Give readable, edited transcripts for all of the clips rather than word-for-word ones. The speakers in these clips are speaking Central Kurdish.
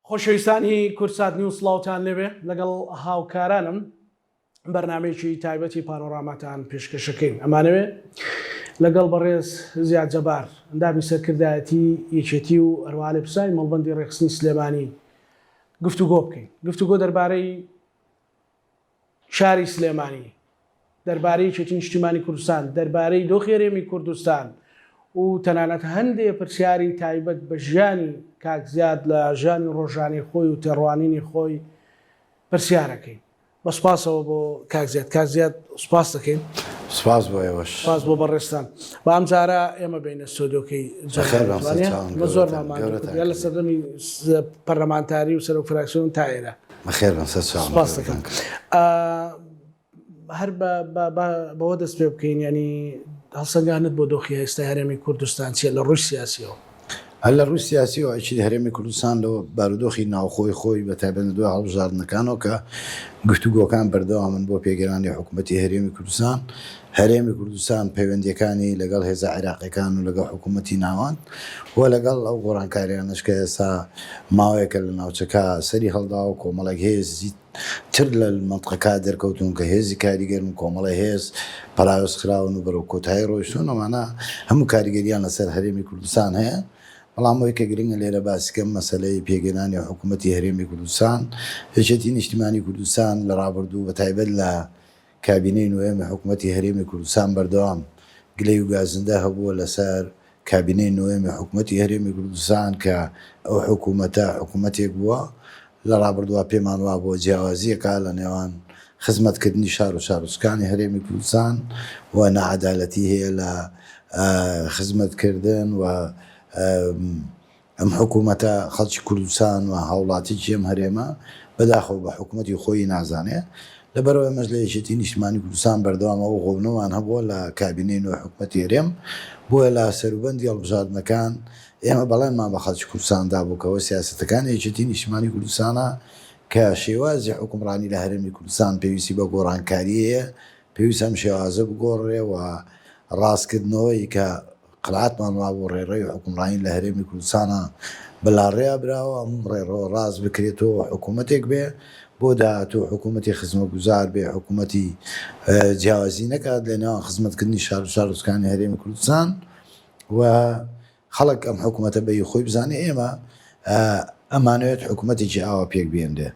خۆشەویستانی کوردسات نیوز سڵاوتان لێبێ لەگەڵ هاوکارانم بەرنامەیەکی تایبەتی پانۆراماتان پێشکەشەکەین ئەمانەوێ لەگەڵ بەڕێز زیاد جەبار ئەندامی سەرکردایەتی یەکێتی و هەروەها لێپرسراوی مەڵبەندی ڕێکخستنی سلێمانی گفتوگۆ بکەین گفتوگۆ دەربارەی شاری سلێمانی، دەربارەی یەکێتی نیشتیمانی کوردستان، دەربارەی دۆخی هەرێمی کوردستان و تەنانەت هەندێ پرسیاری تایبەت بە ژیانی کاک زیاد لە ژیانی ڕۆژانەی خۆی و تێڕوانینی خۆی پرسیارەکەین. بە سوپاسەوە بۆ کاک زیاد. کاک زیاد سوپاس دەکەین. سوپاس بۆ ئێوەش. سوپاس بۆ بەڕێزتان. با ئەمجارە ئێمە بێینە ستۆدیۆکەی بەخێر بێن جەنابت وانیە؟ سەرچاوم ئێمە زۆرمان گەورەتان ماندوو گەورەتان کردی هەر لە کردین. سەردەمی پەرلەمانتاری و سەرۆک فراکسیۆن تا ئێرە. بەخێر بن سەرچاوم سپاست دەکەم. گەورەتان کرد. هەر بەوە دەست پێ بکەین یانی هەڵسەنگاندنت بۆ دۆخی ئێستای هەرێمی کوردستان چییە لە ڕووی سیاسیەوە؟ هەر لە ڕووی سیاسیەوە ئەکید هەرێمی کوردستان لە بارودۆخی ناوخۆی خۆی بە تایبەت لە دوای هەڵبژاردنەکانەوە کە گفتوگۆکان بەردەوامن بۆ پێکهێنانی حکوومەتی هەرێمی کوردستان هەرێمی کوردستان پەیوەندییەکانی لەگەڵ هێزە عێراقیەکان و لەگەڵ حکوومەتی ناوەند و لەگەڵ ئەو گۆڕانکاریانەش کە ئێستا ماوەیەکە لە ناوچەکە سەری هەڵداوە کۆمەڵێک هێزی تر لە مەنتقەکە دەرکەوتوون کە هێزی کاریگەرن و کۆمەڵێ هێز پەراوێز خراون و بەرەو کۆتایی ڕۆیشتوون ئەمانە هەموو کاریگەریان لەسەر هەرێمی کوردستان هەیە بەڵام ئەوەی کە گرنگە لێرە باسی کەم مەسەلەی پێکهێنانی حکوومەتی هەرێمی کوردستان یەکێتی نیشتیمانی کوردستان لە ڕابردوو بە تایبەت لە کابینەی نۆیەمی حکومەتی هەرێمی کوردستان بەردەوام گلەی و گازندە هەبووە لەسەر کابینەی نۆیەمی حکومەتی هەرێمی کوردستان کە ئەو حکومەتە حکومەتێک بووە لە ڕابردووە پێمان وابووە جیاوازییەکە لە نێوان خزمەتکردنی شار و شارۆچکانی هەرێمی کوردستان و ناعەدالەتی هەیە لە خزمەتکردن و ئەم حکوومەتە خەڵکی کوردستان و هاوڵاتیی ئەم هەرێمە بەداخەوە بە حکوومەتی خۆیی نازانێ. لەبەرئەوە ئێمەش لە یەکێتیی نیشتمانیی کوردستان بەردەوام ئەو غەونەمان هەبووە لە کابینەی نوێی حکوومەتی هەرێم. بۆیە لە سەروبەندی هەڵبژاردنەکان ئێمە بەڵێنمان بە خەڵکی کوردستان دابوو کە ئەوە سیاسەتەکانی یەکێتیی نیشتمانیی کوردستانە کە شێوازی حوکمڕانی لە هەرێمی کوردستان پێویستی بە گۆڕانکاری هەیە، پێویستە ئەم شێوازە بگۆڕرێ و ڕاستکردنەوەی کە قەناعەتمان وابوو ڕێڕەوی حوکمڕانی لە هەرێمی کوردستانا بە لاڕێیا براوە، ئەم ڕێڕەوە ڕاست بکرێتەوە حکوومەتێک بێ بۆ داهاتوو حکوومەتی خزمەتگوزار بێ، حکوومەتی جیاوازی نەکات لە نێوان خزمەتکردنی شار و شارۆچکانی هەرێمی کوردستان و خەڵک ئەم حکوومەتە بە هی خۆی بزانێ، ئێمە ئەمانەوێت حکوومەتێکی ئاوا پێک بێنرێ،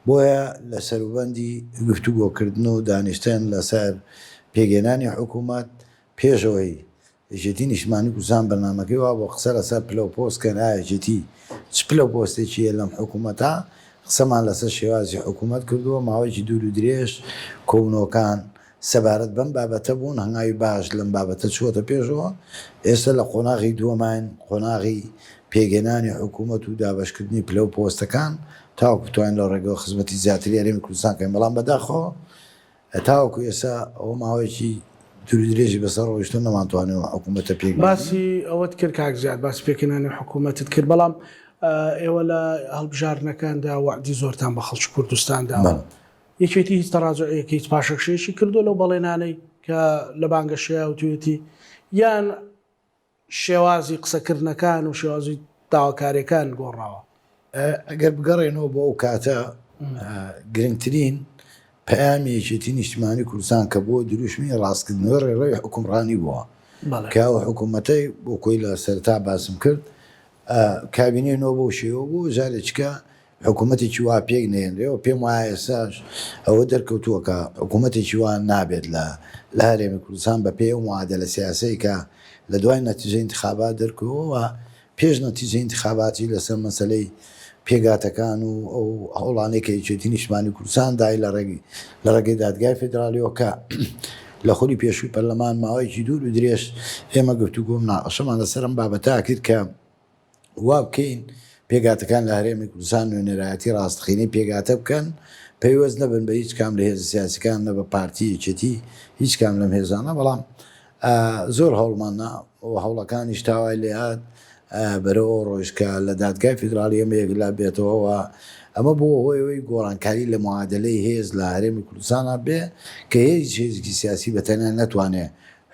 بۆیە لە سەروبەندی گفتوگۆکردن و دانیشتن لەسەر پێکهێنانی حکوومەت پێش ئەوەی یەکێتی نیشتمانی کوردستان بەرنامەکەی وابوو قسە لەسەر پلە و پۆست کەن ئایا یەکێتی چ پلە و پۆستێکی هەیە لەم حکوومەتە، قسەمان لەسەر شێوازی حکوومەت کردووە، ماوەیەکی دوور و درێژ کۆبوونەوەکان سەبارەت بەم بابەتە بوون، هەنگاوی باش لەم بابەتە چووەتە پێشەوە، ئێستا لە قۆناغی دووەماین، قۆناغی پێکهێنانی حکوومەت و دابەشکردنی پلە و پۆستەکان، تاوەکو بتوانین لەو ڕێگەوە خزمەتی زیاتری هەرێمی کوردستان بکەین، بەڵام بەداخەوە تاوەکو ئێستا ئەوە ماوەیەکی دوور و درێژی بەسەر ڕۆیشتووە نەمانتوانیوە حکوومەتە پێک بێنین. باسی ئەوەت کرد کاک زیاد، باسی پێکهێنانی حکوومەتت کرد، بەڵام ئێوە لە هەڵبژاردنەکاندا وەعدی زۆرتان بە خەڵکی کوردستان داوە. یەکێتی هیچ تەڕاجوعێک، هیچ پاشەکشەیەکی کردووە لەو بەڵێنانەی کە لە بانگەشەیا وتوویەتی یان شێوازی قسەکردنەکان و شێوازی داواکاریەکان گۆڕاوە؟ ئەگەر بگەڕێنەوە بۆ ئەو کاتە گرنگترین پەیامی یەکێتی نیشتمانی کوردستان کە بۆ دروشمی ڕاستکردنەوەی ڕێڕەوی حوکمڕانی بووە کە ئەو حکوومەتەی بۆ کۆی لە سەرتا باسم کرد کابینەی نۆ بەو شێوە بوو جارێکیکە حکوومەتێکی وا پێک نەهێنرێ و پێم وایە ئێستاش ئەوە دەرکەوتووە کە حکوومەتێکی وا نابێت لە لە هەرێمی کوردستان بە پێی ئەو معادەلە سیاسەی کە لە دوای نەتیجەی ئینتخابات دەرکەوە و پێش نەتیجەی ئینتخاباتی لەسەر مەسەلەی پێکهاتەکان و ئەو هەوڵانەی کە یەکێتی نیشتمانی کوردستان دای لە ڕێگەی لە ڕێگەی دادگای فیدراڵیەوە کە لە خولی پێشووی پەرلەمان ماوەیەکی دوور و درێژ ئێمە گفتوگۆ و مناقەشەمان لەسەر ئەم بابەتە کرد کە وا بکەین پێکهاتەکان لە هەرێمی کوردستان نوێنەرایەتی ڕاستەقینەی پێکهاتە بکەن، پەیوەست نەبن بە هیچ کام لە هێزە سیاسیەکان، نە بە پارتی، یەکێتی، هیچ کام لەم هێزانە، بەڵام زۆر هەوڵمان نا و هەوڵەکانیش تا وای لێهات بەرەو ئەوە ڕۆیشت کە لە دادگای فیدراڵی ئێمە یەکلا بێتەوە و ئەمە بووە هۆی ئەوەی گۆڕانکاری لە معادەلەی هێز لە هەرێمی کوردستانا بێ کە هیچ هێزێکی سیاسی بە تەنیا نەتوانێ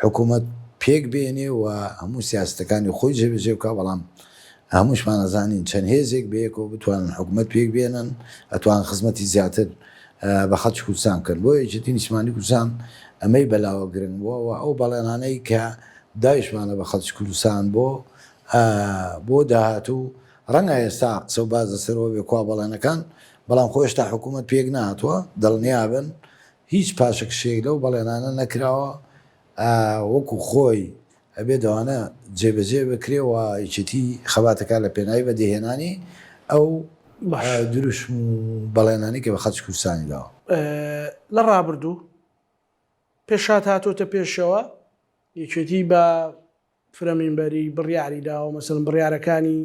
حکوومەت پێک بێنێ و هەموو سیاسەتەکانی خۆی جێبەجێ بکا، بەڵام. هەمووشمان ئەزانین چەند هێزێک بەیەکەوە بتوانن حکومەت پێک بێنن ئەتوان خزمەتی زیاتر بە خەڵکی کوردستان بکەن. بۆیە یەکێتی نیشتمانی کوردستان ئەمەی بەلاوە گرنگ بووە و ئەو بەڵێنانەی کە دایشمانە بە خەڵکی کوردستان بۆ بۆ داهاتوو ڕەنگە ئێستا قسە و باس لەسەر ئەوە بێ کوا بەڵێنەکان، بەڵام خۆ هێشتا حکوومەت پێک نەهاتووە، دڵنیابن هیچ پاشەکشەیەک لەو بەڵێنانە نەکراوە، وەکو خۆی ئەبێ دەوانە جێبەجێ بکرێ و یەکێتی خەبات ئەکات لە پێناوی بەدیهێنانی ئەو دروشم و بەڵێنانەی کە بە خەڵکی کوردستانی داوە. لە ڕابردوو پێشهات هاتۆتە پێشەوە یەکێتی بە فرە مینبەری بڕیاری داوە، مەسەلەن بڕیارەکانی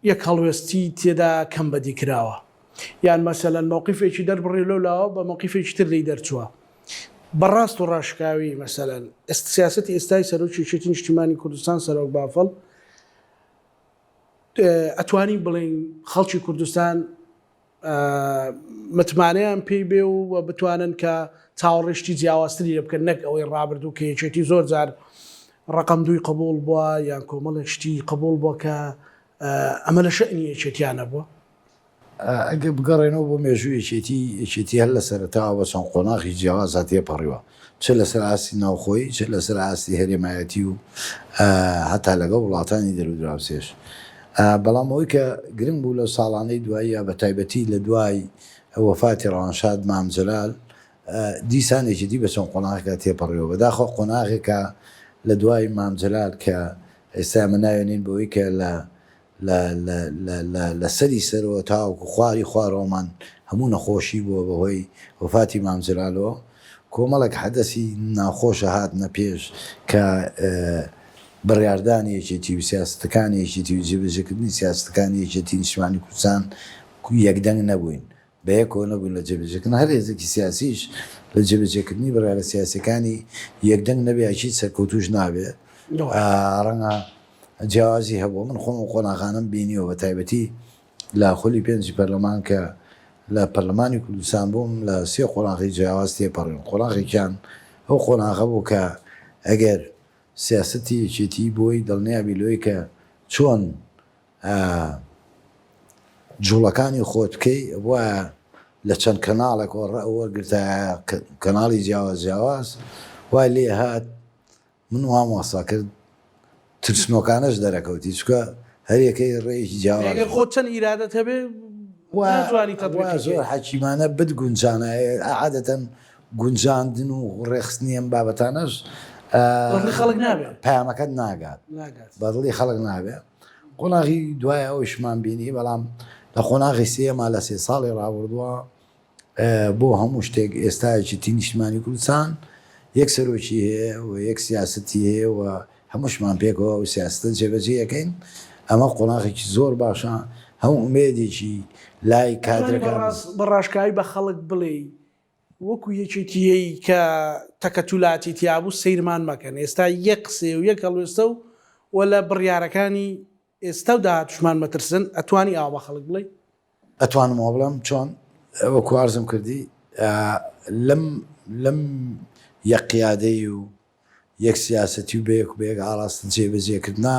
یەک هەڵوێستی تێدا کەم بەدی کراوە، یان مەسەلەن مەوقیفێکی دەربڕی لەو لاوە بە مەوقیفێکی تر لێی دەرچووە. بە ڕاست و ڕاشکاوی مەسەلەن سیاسەتی ئێستای سەرۆکی یەکێتی نیشتیمانی کوردستان سەرۆک بافڵ ئەتوانین بڵێین خەڵکی کوردستان متمانەیان پێی بێ و بتوانن کە چاوەڕێی شتی جیاوازتری لێ بکەن نەک ئەوەی ڕابردوو کە یەکێتی زۆر جار ڕەقەم دووی قبوڵ بووە یان کۆمەڵێک شتی قبوڵ بووە کە ئەمە لە شەئنی یەکێتیان نەبووە. ئەگەر بگەڕێنەوە بۆ مێژووی یەکێتی، یەکێتی هەر لە سەرەتاوە بە چەند قۆناغی جیاوازدا تێپەڕیوە، چ لەسەر ئاستی ناوخۆیی، چ لەسەر ئاستی هەرێمایەتی و هەتا لەگەڵ وڵاتانی دەرودراوسێش. بەڵام ئەوەی کە گرنگ بوو لەو ساڵانەی دواییە بە تایبەتی لە دوای وەفاتی ڕەوانشاد مام جەلال دیسان یەکێتی بە چەند قۆناغێکا تێپەڕیوە. بەداخەوە قۆناغێکە لە دوای مام جەلال کە ئێستا ئێمە ناوێنین بەوەی کە لە لە لە لە لە لە سەری سەرەوە تاوەکو خواری خوارەوەمان هەموو نەخۆشی بووە بەهۆی وەفاتی مام جەلالەوە کۆمەڵێک حەدەسی ناخۆشە هاتنە پێش کە بڕیاردانی یەکێتی و سیاسەتەکانی یەکێتی و جێبەجێکردنی سیاسەتەکانی یەکێتی نیشتمانی کوردستان یەکدەنگ نەبووین بەیەکەوە نەبووین لە جێبەجێکردن، هەر هێزێکی سیاسیش لە جێبەجێکردنی بڕیارە سیاسیەکانی یەکدەنگ نەبێ ئەکید سەرکەوتووش نابێ، ڕەنگە جیاوازی هەبووە، من خۆم ئەو قۆناغانەم بینیوە بە تایبەتی لە خولی پێنجی پەرلەمان کە لە پەرلەمانی کوردستان بووم لە سێ قۆناغی جیاواز تێپەڕیم، قۆناغێکیان ئەو قۆناغە بوو کە ئەگەر سیاسەتی یەکێتی بۆی دڵنیابی لەوەی کە چۆن جوڵەکانی خۆت بکەی وایە لە چەند کەناڵێک وەرگرتایە کەناڵی جیاواز جیاواز وای لێ هات من وام واسا کرد ترسنۆکانەش دەرەکەوتی چکە هەریەکەی ڕێیەکی جیاواز ئەگەر خۆت چەند ئیرادەت هەبێ ناتوانی تەتبیقی زۆر بکەی. حەکیمانە بتگونجانە عادەتەن گونجاندن و ڕێکخستنی ئەم بابەتانەش بەدڵی خەڵک نابێ پەیامەکەت ناگات ناگات بەدڵی خەڵک نابێ قۆناغی دوای ئەوەیشمان بینی، بەڵام لە قۆناغی سێیەما لە سێ ساڵی ڕابردووە بۆ هەموو شتێک ئێستا یەکێتی نیشتمانی کوردستان یەک سەرۆکی هەیە و یەک سیاسەتی هەیە و هەمووشمان پێکەوە ئەو سیاسەتە جێبەجێ ئەکەین. ئەمە قۆناغێکی زۆر باشە، هەموو ئومێدێکی لای ئەتوانی کادرەکان. بە ڕاشکاوی بە خەڵک بڵێی وەکو یەکێتیی کە تەکەتولاتی تیابوو سەیرمان مەکەن، ئێستا یەک قسەیە و یەک هەڵوێستە و و لە بڕیارەکانی ئێستا و داهاتووشمان مەترسن، ئەتوانی ئاوا بە خەڵک بڵێی؟ ئەتوانم وا بڵێم، چۆن؟ وەکو عەرزم کردی لەم لەم یەک قیادەی و یەک سیاسەتی و بەیەک و بەیەک ئاڕاستە جێبەجێکردنە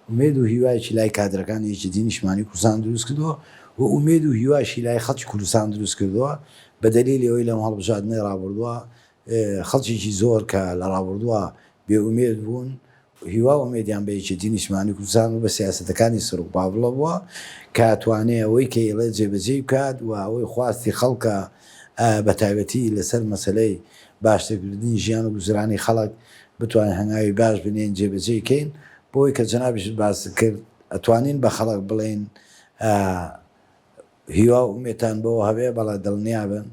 ئومێد و هیوایەکی لای کادرەکانی یەکێتی نیشتمانی کوردستان دروست کردووە و ئومێد و هیواشی لای خەڵکی کوردستان دروست کردووە بە دەلیلی ئەوەی لەم هەڵبژاردنەی ڕابردووە خەڵکێکی زۆر کە لە ڕابردووە بێ ئومێد بوون هیوا و ئومێدیان بە یەکێتی نیشتمانی کوردستان و بە سیاسەتەکانی سەرۆک پاڤڵە بووە کە توانێ ئەوەی کە ئەیڵێ جێبەجێی بکات و ئەوەی خواستی خەڵکە بە تایبەتی لەسەر مەسەلەی باشترکردنی ژیان و گوزرانی خەڵک بتوانین هەنگاوی باش بنێین جێبەجێی کەین بۆی کە جەنابیشت باست کرد ئەتوانین بە خەڵک بڵێین هیوا و ئومێدتان بەوە هەبێ بەڵێ دڵنیابن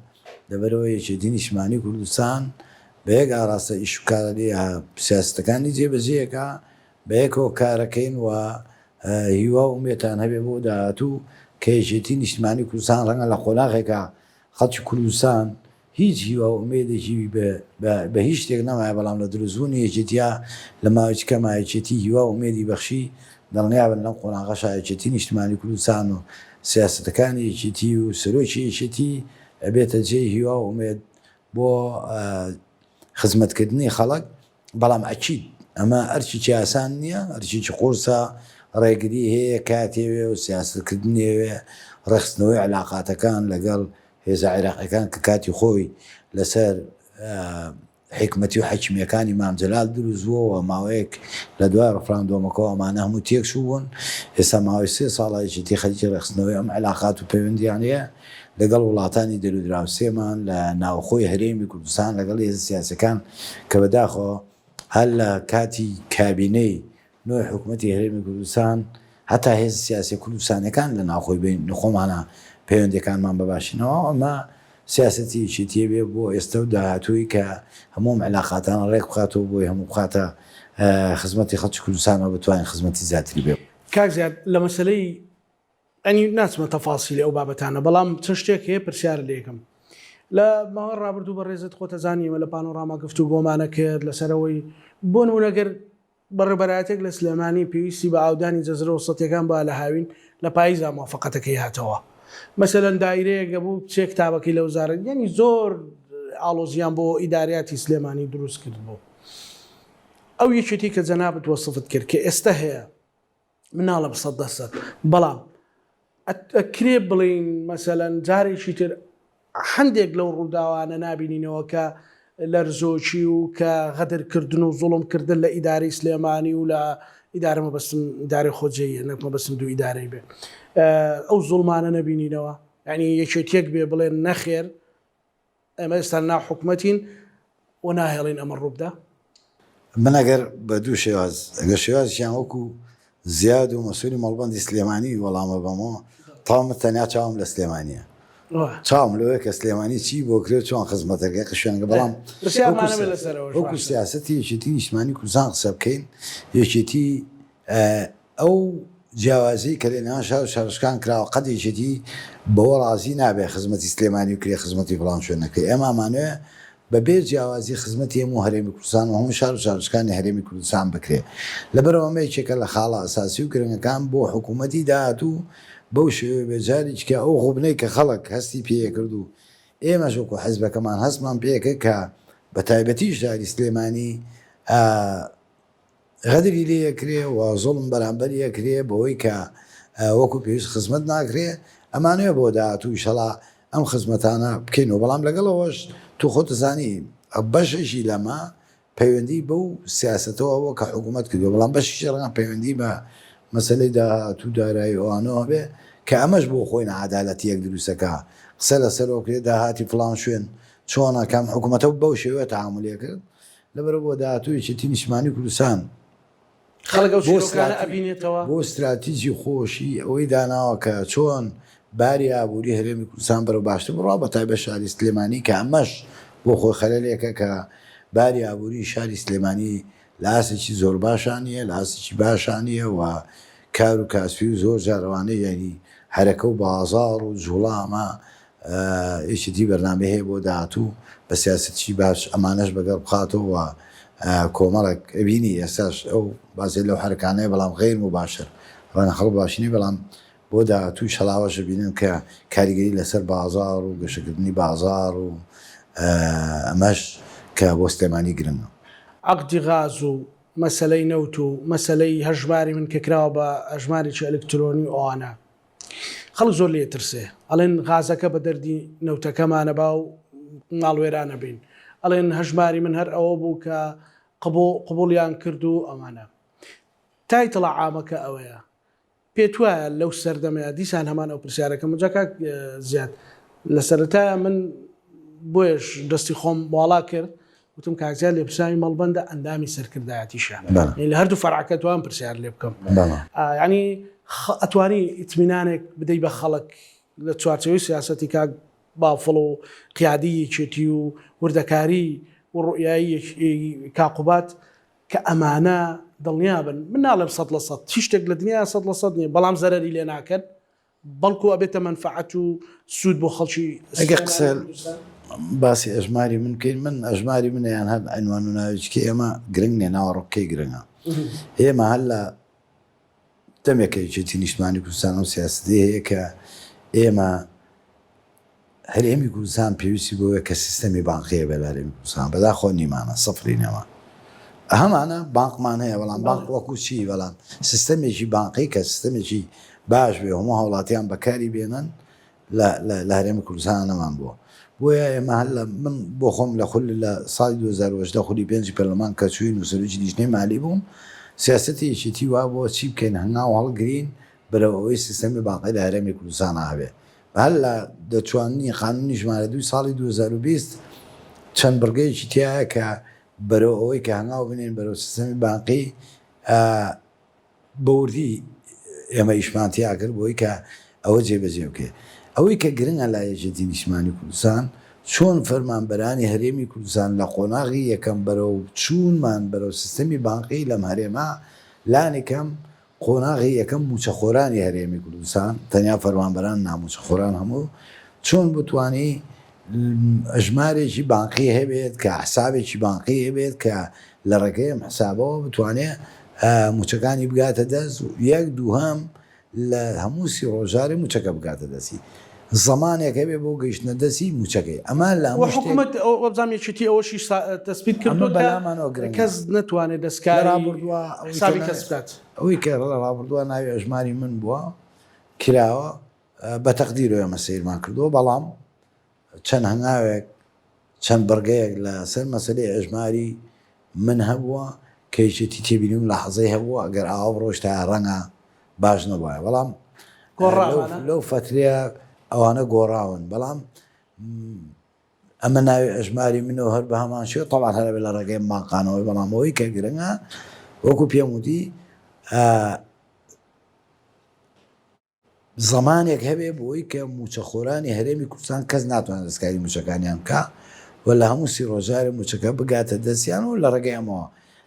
لەبەرئەوەی یەکێتی نیشتمانی کوردستان بە یەک ئاراستە ئیش و کاری سیاسەتەکانی جێبەجێ ئەکا بەیەکەوە کارەکەین و هیوا و ئومێدتان هەبێ بۆ داهاتوو کە یەکێتی نیشتمانی کوردستان ڕەنگە لە قۆناغێکا خەڵکی کوردستان هیچ هیوا و ئومێدێکی بە هیچ شتێک نەمایە، بەڵام لە دروستبوونی یەکێتییا لە ماوەیەکی کەما یەکێتی هیوا و ئومێدی بەخشی، دڵنیابن لەم قۆناغەشا یەکێتی نیشتمانی کوردستان و سیاسەتەکانی یەکێتی و سەرۆکی یەکێتی ئەبێتە جێی هیوا و ئومێد بۆ خزمەتکردنی خەڵک. بەڵام ئەکید ئەمە ئەرکێکی ئاسان نییە، ئەرکێکی قورسە، ڕێگری هەیە کاتێوێ و سیاسەتکردنێوێ ڕێکخستنەوەی علاقاتەکان لەگەڵ هێزە عێراقیەکان کە کاتی خۆی لەسەر حیکمەتی و حەکیمیەکانی مام جەلال دروست بووە و ماوەیەک لە دوای ڕفراندۆمەکەوە ئەمانە هەموو تێک چووبوون، ئێستا ماوەی سێ ساڵە یەکێتی خەریکی ڕێکخستنەوەی ئەم عیلاقات و پەیوەندیانەیە لەگەڵ وڵاتانی دەرودراوسێمان لە ناوخۆی هەرێمی کوردستان لەگەڵ هێزە سیاسیەکان کە بەداخەوە هەر لە کاتی کابینەی نۆی حکومەتی هەرێمی کوردستان هەتا هێزە سیاسیە کوردستانیەکان لە ناوخۆی بین خۆمانە پەیوەندیەکانمان بە باشی نەوە ئەمە سیاسەتی یەکێتیە بێ بۆ ئێستا و داهاتووی کە هەموو ئەم علاقاتانە ڕێک بخاتەوە بۆی هەموو بخاتە خزمەتی خەڵکی کوردستانەوە بتوانین خزمەتی زیاتری بێ. کاک زیاد لە مەسەلەی ئەنی ناچمە تەفاسیلی ئەو بابەتانە بەڵام چەند شتێک هەیە پرسیارت لێکەم لە ماوەی ڕابردوو بەڕێزت خۆتەزانی ئێمە لە پانۆراما گفتوگۆمانە کرد لەسەر ئەوەی بۆ نموونە گەر بەڕێوبەرایەتێک لە سلێمانی پێویستی بە ئاودانی جەزرە و سەتیەکان بوایە لە هاوین لە پاییزا موافەقەتەکەی هاتەوە مەسەلەن دایرەیەک هەبوو بچێ کتابەکەی لە وزارەت یانی زۆر ئاڵۆزیان بۆ ئیداریاتی سلێمانی دروست کردبوو ئەو یەکێتی کە جەنابت وەسفت کرد کە ئێستا هەیە من ناڵێم سەد دەرسەد بەڵام ئەکرێ بڵێین مەسەلەن جارێکی تر هەندێک لەو ڕووداوانە نابینینەوە کە لەرزۆکی و کە غەدرکردن و زوڵم کردن لە ئیدارەی سلێمانی و لە ئیدارە مەبەستم ئیدارەی خۆجێیە نەک مەبەستم دوو ئیدارەی بێ ئەو زوڵمانە نەبینینەوە یعنی یەکێتیەک بێ بڵێن نەخێر ئێمە ئێستا لەناو حکومەتین و ناهێڵین ئەمە ڕووبدا. من ئەگەر بە دوو شێواز، ئەگەر شێوازێکیان وەکو زیاد و مەسولی مەڵبەندی سلێمانی وەڵامە بەمەوە، تەواو من تەنیا چاوم لە سلێمانیە. چاوم لەوەیە کە سلێمانی چی بۆ کرێ و چۆن خزمەتەکەی قشوێنەکە بەڵام وەکو سیاسەتی یەکێتی نیشتمانی کوردستان قسە بکەین یەکێتی ئەو جیاوازیەی کە لەنێوان شار و شارۆچکان کراوە قەت یەکێتی بەوە ڕازی نابێ خزمەتی سلێمانی بکرێ خزمەتی فڵان شوێن نەکرێ ئێمە ئەمانەوێ بە بێ جیاوازی خزمەتی هەموو هەرێمی کوردستان و هەموو شار و شارۆچکانی هەرێمی کوردستان بکرێ لەبەرئەوە ئەمە یەکێکە لە خاڵە ئەساسی و گرنگەکان بۆ حکوومەتی داهاتوو بەو شێوەیە بێ جارێکی کە ئەو غوبنەی کە خەڵک هەستی پێکرد و ئێمەش وەکو حزبەکەمان هەستمان پێکرد کە بە تایبەتی شاری سلێمانی غەدری لێ ئەکرێ و زوڵم بەرامبەری ئەکرێ بەوەی کە وەکو پێویست خزمەت ناکرێ، ئەمانەوێ بۆ داهاتوو ئیشەڵا ئەم خزمەتانە بکەینەوە، بەڵام لەگەڵ ئەوەش تۆ خۆت ئەزانی بەشێکی لەمە پەیوەندی بەو سیاسەتەوە هەبووە کە حکوومەت کردووە، بەڵام بەشێکی ڕەنگە پەیوەندی بە مەسەلەی داهات و دارایی ئەوانەوە هەبێ کە ئەمەش بۆ خۆی ناعەدالەتییەک دروست ئەکا، قسە لەسەرەوە کرێ داهاتی فڵان شوێن چۆنە کە ئەم حکوومەتە بەو شێوەیە تەعامولی ئەکرد، لەبەرئەوە بۆ داهاتوو یەکێتی نیشتمانی کوردستان خەڵک ئەو چیرۆکانە ئەبینێتەوە. بۆ ستراتیجی خۆشی ئەوەی داناوە کە چۆن باری ئابووری هەرێمی کوردستان بەرەو باشتر بڕوا بە تایبەت شاری سلێمانی کە ئەمەش بۆ خۆی خەلەلێکە کە باری ئابووری شاری سلێمانی لە ئاستێکی زۆر باشا نییە لە ئاستێکی باشا نییە و کار و کاسپی و زۆر جار ئەوانەی یانی حەرەکە و بازاڕ و جوڵە ئەمە یەکێتی بەرنامەی هەیە بۆ داهاتوو بە سیاسەتێکی باش ئەمانەش بەگەڕ بخاتەوە و کۆمەڵێک ئەبینی ئێستاش ئەو بازێ لەو حەرەکانەیە بەڵام غەیر موباشر ڕەنگە خەڵک باشی نیە بەڵام بۆ داهاتووش هەڵاوەش ئەبینن کە کاریگەری لەسەر بازاڕ و گەشەکردنی بازاڕ و ئەمەش کە بۆ سلێمانی گرنگە. عەقدی غاز و مەسەلەی نەوت و مەسەلەی هەژماری من کە کراوە بە هەژمارێکی ئەلکترۆنی و ئەوانە خەڵک زۆر لێ ترسێ ئەڵێن غازەکە بە دەردی نەوتەکەمانە با و ماڵ وێرانە بین ئەڵێن هەژماری من هەر ئەوە بوو کە قبوڵیان کرد و ئەمانە title ە عامەکە ئەوەیە پێتوایە لەو سەردەمەیا دیسان هەمان ئەو پرسیارەکەم جا کاک زیاد لە سەرەتایە من بۆیەش دەستی خۆم واڵا کرد وتم کاک زیاد لێپرسراوی مەڵبەندە ئەندامی سەرکردایەتیشە یعنی لە هەردوو فەرعەکە توان پرسیار لێ بکەم ینی ئەتوانی ئیتمینانێک بدەی بە خەڵک لە چوارچەوەی سیاسەتی کاک بافڵ و قیادی یەکێتی و وردەکاری و ڕوئیایی کاقوبات کە ئەمانە دڵنیابن من ناڵێم سەد لە سەد هیچ شتێک لە دنیا سەد لە سەد نییە بەڵام زەرەری لێ ناکەن بەڵکو ئەبێتە مەنفەعەت و سوود بۆ خەڵکی ئەگەر قسە باسی ئەژماری من بکەین من ئەژماری منە یان هەر عینوان و ناوێکی کە ئێمە گرنگ نیە ناوەڕۆکەکەی گرنگە ئێمە هەر لە دەمێکە یەکێتی نیشتمانی کوردستان ئەو سیاسەتەی هەیە کە ئێمە هەرێمی کوردستان پێویستی بەوەیە کە سیستەمی بانقی هەبێت لە هەرێمی کوردستان، بەداخەوە نیمانە، سفری نەما. هەمانە بانقمان هەیە بەڵام بانق وەکو چی بەڵام سیستەمێکی بانقی کە سیستەمێکی باش بێ هەموو هاوڵاتیان بەکاری بێنن لە هەرێمی کوردستان نەمان بووە بۆیە ئێمە هەر لە من بۆ خۆم لە خول لە ساڵی 2010 خولی پێنجی پەرلەمان کە چوین و سەرۆکی لیژنەی مالی بووم سیاسەتی یەکێتی وا بووە چی بکەین هەنگاو هەڵگرین بەرەو ئەوەی سیستەمی بانقی لە هەرێمی کوردستان هەبێ هەر لە دەرچوانی قانونی ژمارە دووی ساڵی 2020 چەند بڕگەیەکی تیایە کە بەرەو ئەوەی کە هەنگاو بنێین بەرەو سیستەمی بانقی بە وردی ئێمە ئیشمان تیا کرد بۆی کە ئەوە جێبەجێ بکرێت. ئەوەی کە گرنگە لای یەکێتی نیشتمانی کوردستان چۆن فەرمانبەرانی هەرێمی کوردستان لە قۆناغی یەکەم بەرەو چوونمان بەرەو سیستەمی بانقی لەم هەرێمە لانیکەم قۆناغی یەکەم مووچەخۆرانی هەرێمی کوردستان، تەنیا فەرمانبەران نا مووچەخۆران هەموو، چۆن بتوانی ئەژمارێکی بانقی هەبێت کە حسابێکی بانقی هەبێت کە لە ڕێگەی ئەم حسابەوە بتوانێت مووچەکانی بگاتە دەست یەک دووهەم لە هەموو سی ڕۆژارێ مووچەکە بگاتە دەستی. زەمانێک هەبێ بۆ گەیشتنە دەستی مووچەکەی. ئەمە لە هەموو شتێک. حکومەت وابزانم یەکێتی ئەوەشی تەسبیت ئەمە کردووە کە بەلامانەوە گرنگە. کەس نەتوانێت لە دەستکاری ڕابردووە ئەوەی کە حسابی ناوی کەس بکات. ئەوەی کە لە ڕابردووە ناوی ئەژماری من بووە کراوە بە تەقدیرەوە ئێمە سەیرمان کردووە بەڵام چەند هەنگاوێک چەند بڕگەیەک لە سەر مەسەلەی ئەژماری من هەبووە کە یەکێتی تێبینی و ملاحەزەی هەبووە ئەگەر ئاوا بڕۆیشتایە ڕەنگە باش نەبوایە بەڵام گۆڕاوانە؟ لەو فەترەیە ئەوانە گۆڕاون بەڵام ئەمە ناوی ئەژماری منە و هەر بە هەمان شێوە تەبعەن هەر ئەبێ لە ڕێگەی مانقانەوەی بەڵام ئەوەی کە گرنگە وەکو پێم وتی زەمانێک هەبێ بۆی کە مووچەخۆرانی هەرێمی کوردستان کەس ناتوانێت دەستکاری مووچەکانیان بکا و لە هەموو سی ڕۆژارێ مووچەکە بگاتە دەستیان و لە ڕێگەی ئەمەوە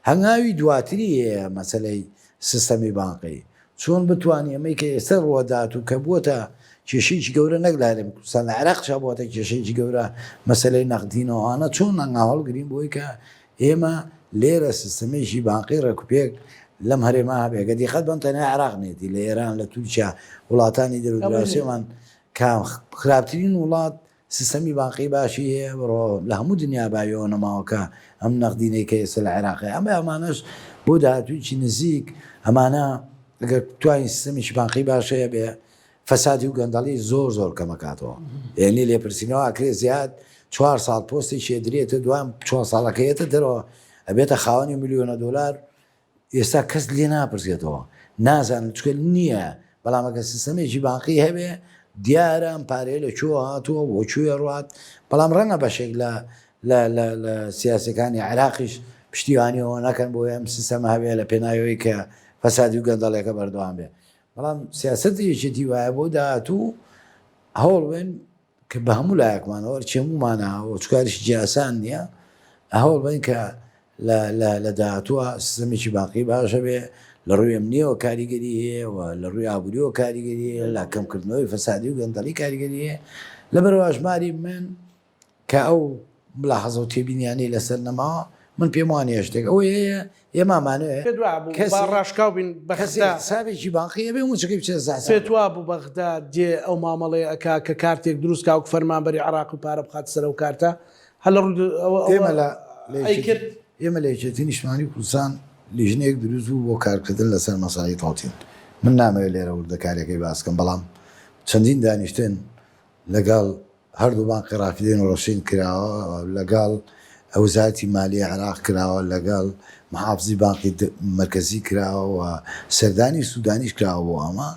هەنگاوی دواتری هەیە مەسەلەی سیستەمی بانقی چۆن بتوانی ئەمەی کە ئێستا ڕووەدات و کە بووەتە کێشەیەکی گەورە نەک لە هەرێمی کوردستان لە عێراقیشا بووەتە کێشەیەکی گەورە مەسەلەی نەقدینەوانە چۆن هەنگاو هەڵگرین بۆی کە ئێمە لێرە سیستەمێکی بانقی ڕێکوپێک لەم هەرێمە هەبێ گە دیقەت بەن تەنیا عێراق نێتی لە ئێران لە تورکیا وڵاتانی دەر و دراوسێمان کە خراپترین وڵات سیستەمی بانقی باشی هەیە بڕۆ لە هەموو دنیا باویەوە نەماوە کە ئەم نەقدینەی کە ئێستا لە عێراق هەیە ئەمە ئەمانەش بۆ داهاتوویی نزیک ئەمانە ئەگەر توانین سیستەمێکی بانقی باش هەیە بێ فەسادی و گەندەڵی زۆر زۆر کەمەکاتەوە یعنی لێپرسینەوە ئەکرێ زیاد چوار ساڵ پۆستێکی ئەدرێتە دوام چوار ساڵەکە یەتە دەرەوە ئەبێتە خاوەنی ملیۆنە دۆلار ئێستا کەس لێ ناپرسێتەوە نازانن چکە نییە بەڵام ئەگەر سیستەمێکی بانقی هەبێ دیارە ئەم پارەیە لە کوێوە هاتووە بۆ کوێ ڕات بەڵام ڕەنگە بەشێک لە لە لە لە سیاسەکانی عێراقیش پشتیوانی ئەوە نەکەن بۆ ئەم سیستەمە هەبێ لە پێناوی کە فەسادی و گەندەڵێکە بەردەوام بێ بەڵام سیاسەتی یەکێتی وایە بۆ داهاتوو هەوڵ بێن کە بە هەموو لایەکمانەوە ئەرکی هەموومانە و چکاریشی ئاسان نییە هەوڵ بین کە لە داهاتووە سیستەمێکی باقی باشە بێ لە ڕووی ئەمنیەوە کاریگەری هەیە و لە ڕووی ئابووریەوە کاریگەری هەیە لە کەمکردنەوەی فەسادی و گەندەڵی کاریگەری هەیە لەبەرئەوە ئەژماری من کە ئەو ملاحەزە و تێبینیانەی لەسەر نەماوە من پێم وانیە شتێک ئەوەی هەیە ئێمە ئەمانەوێ پێت وابوو با کەسێ ڕاشکاو بین کەسێ بەغدا حسابێکی بانقی هەبێ مووچەکەی بچێتە سەر پێت حسابەکەی. وابوو بەغدا دێ ئەو مامەڵەیە ئەکا کە کارتێک دروست کا وەک فەرمانبەری عێراقی و پارە بخاتە سەر ئەو کارتە هەر لە ڕووی ئەوە ئەوە ئێمە لە لە یەکێتی ئەیکرد. ئێمە لە یەکێتی نیشتمانی کوردستان لیژنەیەک دروست بوو بۆ کارکردن لەسەر مەسەلەی تەوتین من نامەوێت لێرە وردەکاریەکەی باس کەم بەڵام چەندین دانیشتن لەگەڵ هەردوو بانقی ڕافیدەین و ڕەشین کراوە، لەگەڵ وەزارەتی مالیەی عێراق کراوە، لەگەڵ محافزی بانقی مەرکەزی کراوە و سەردانی سودانیش کراوە بۆ ئەمە.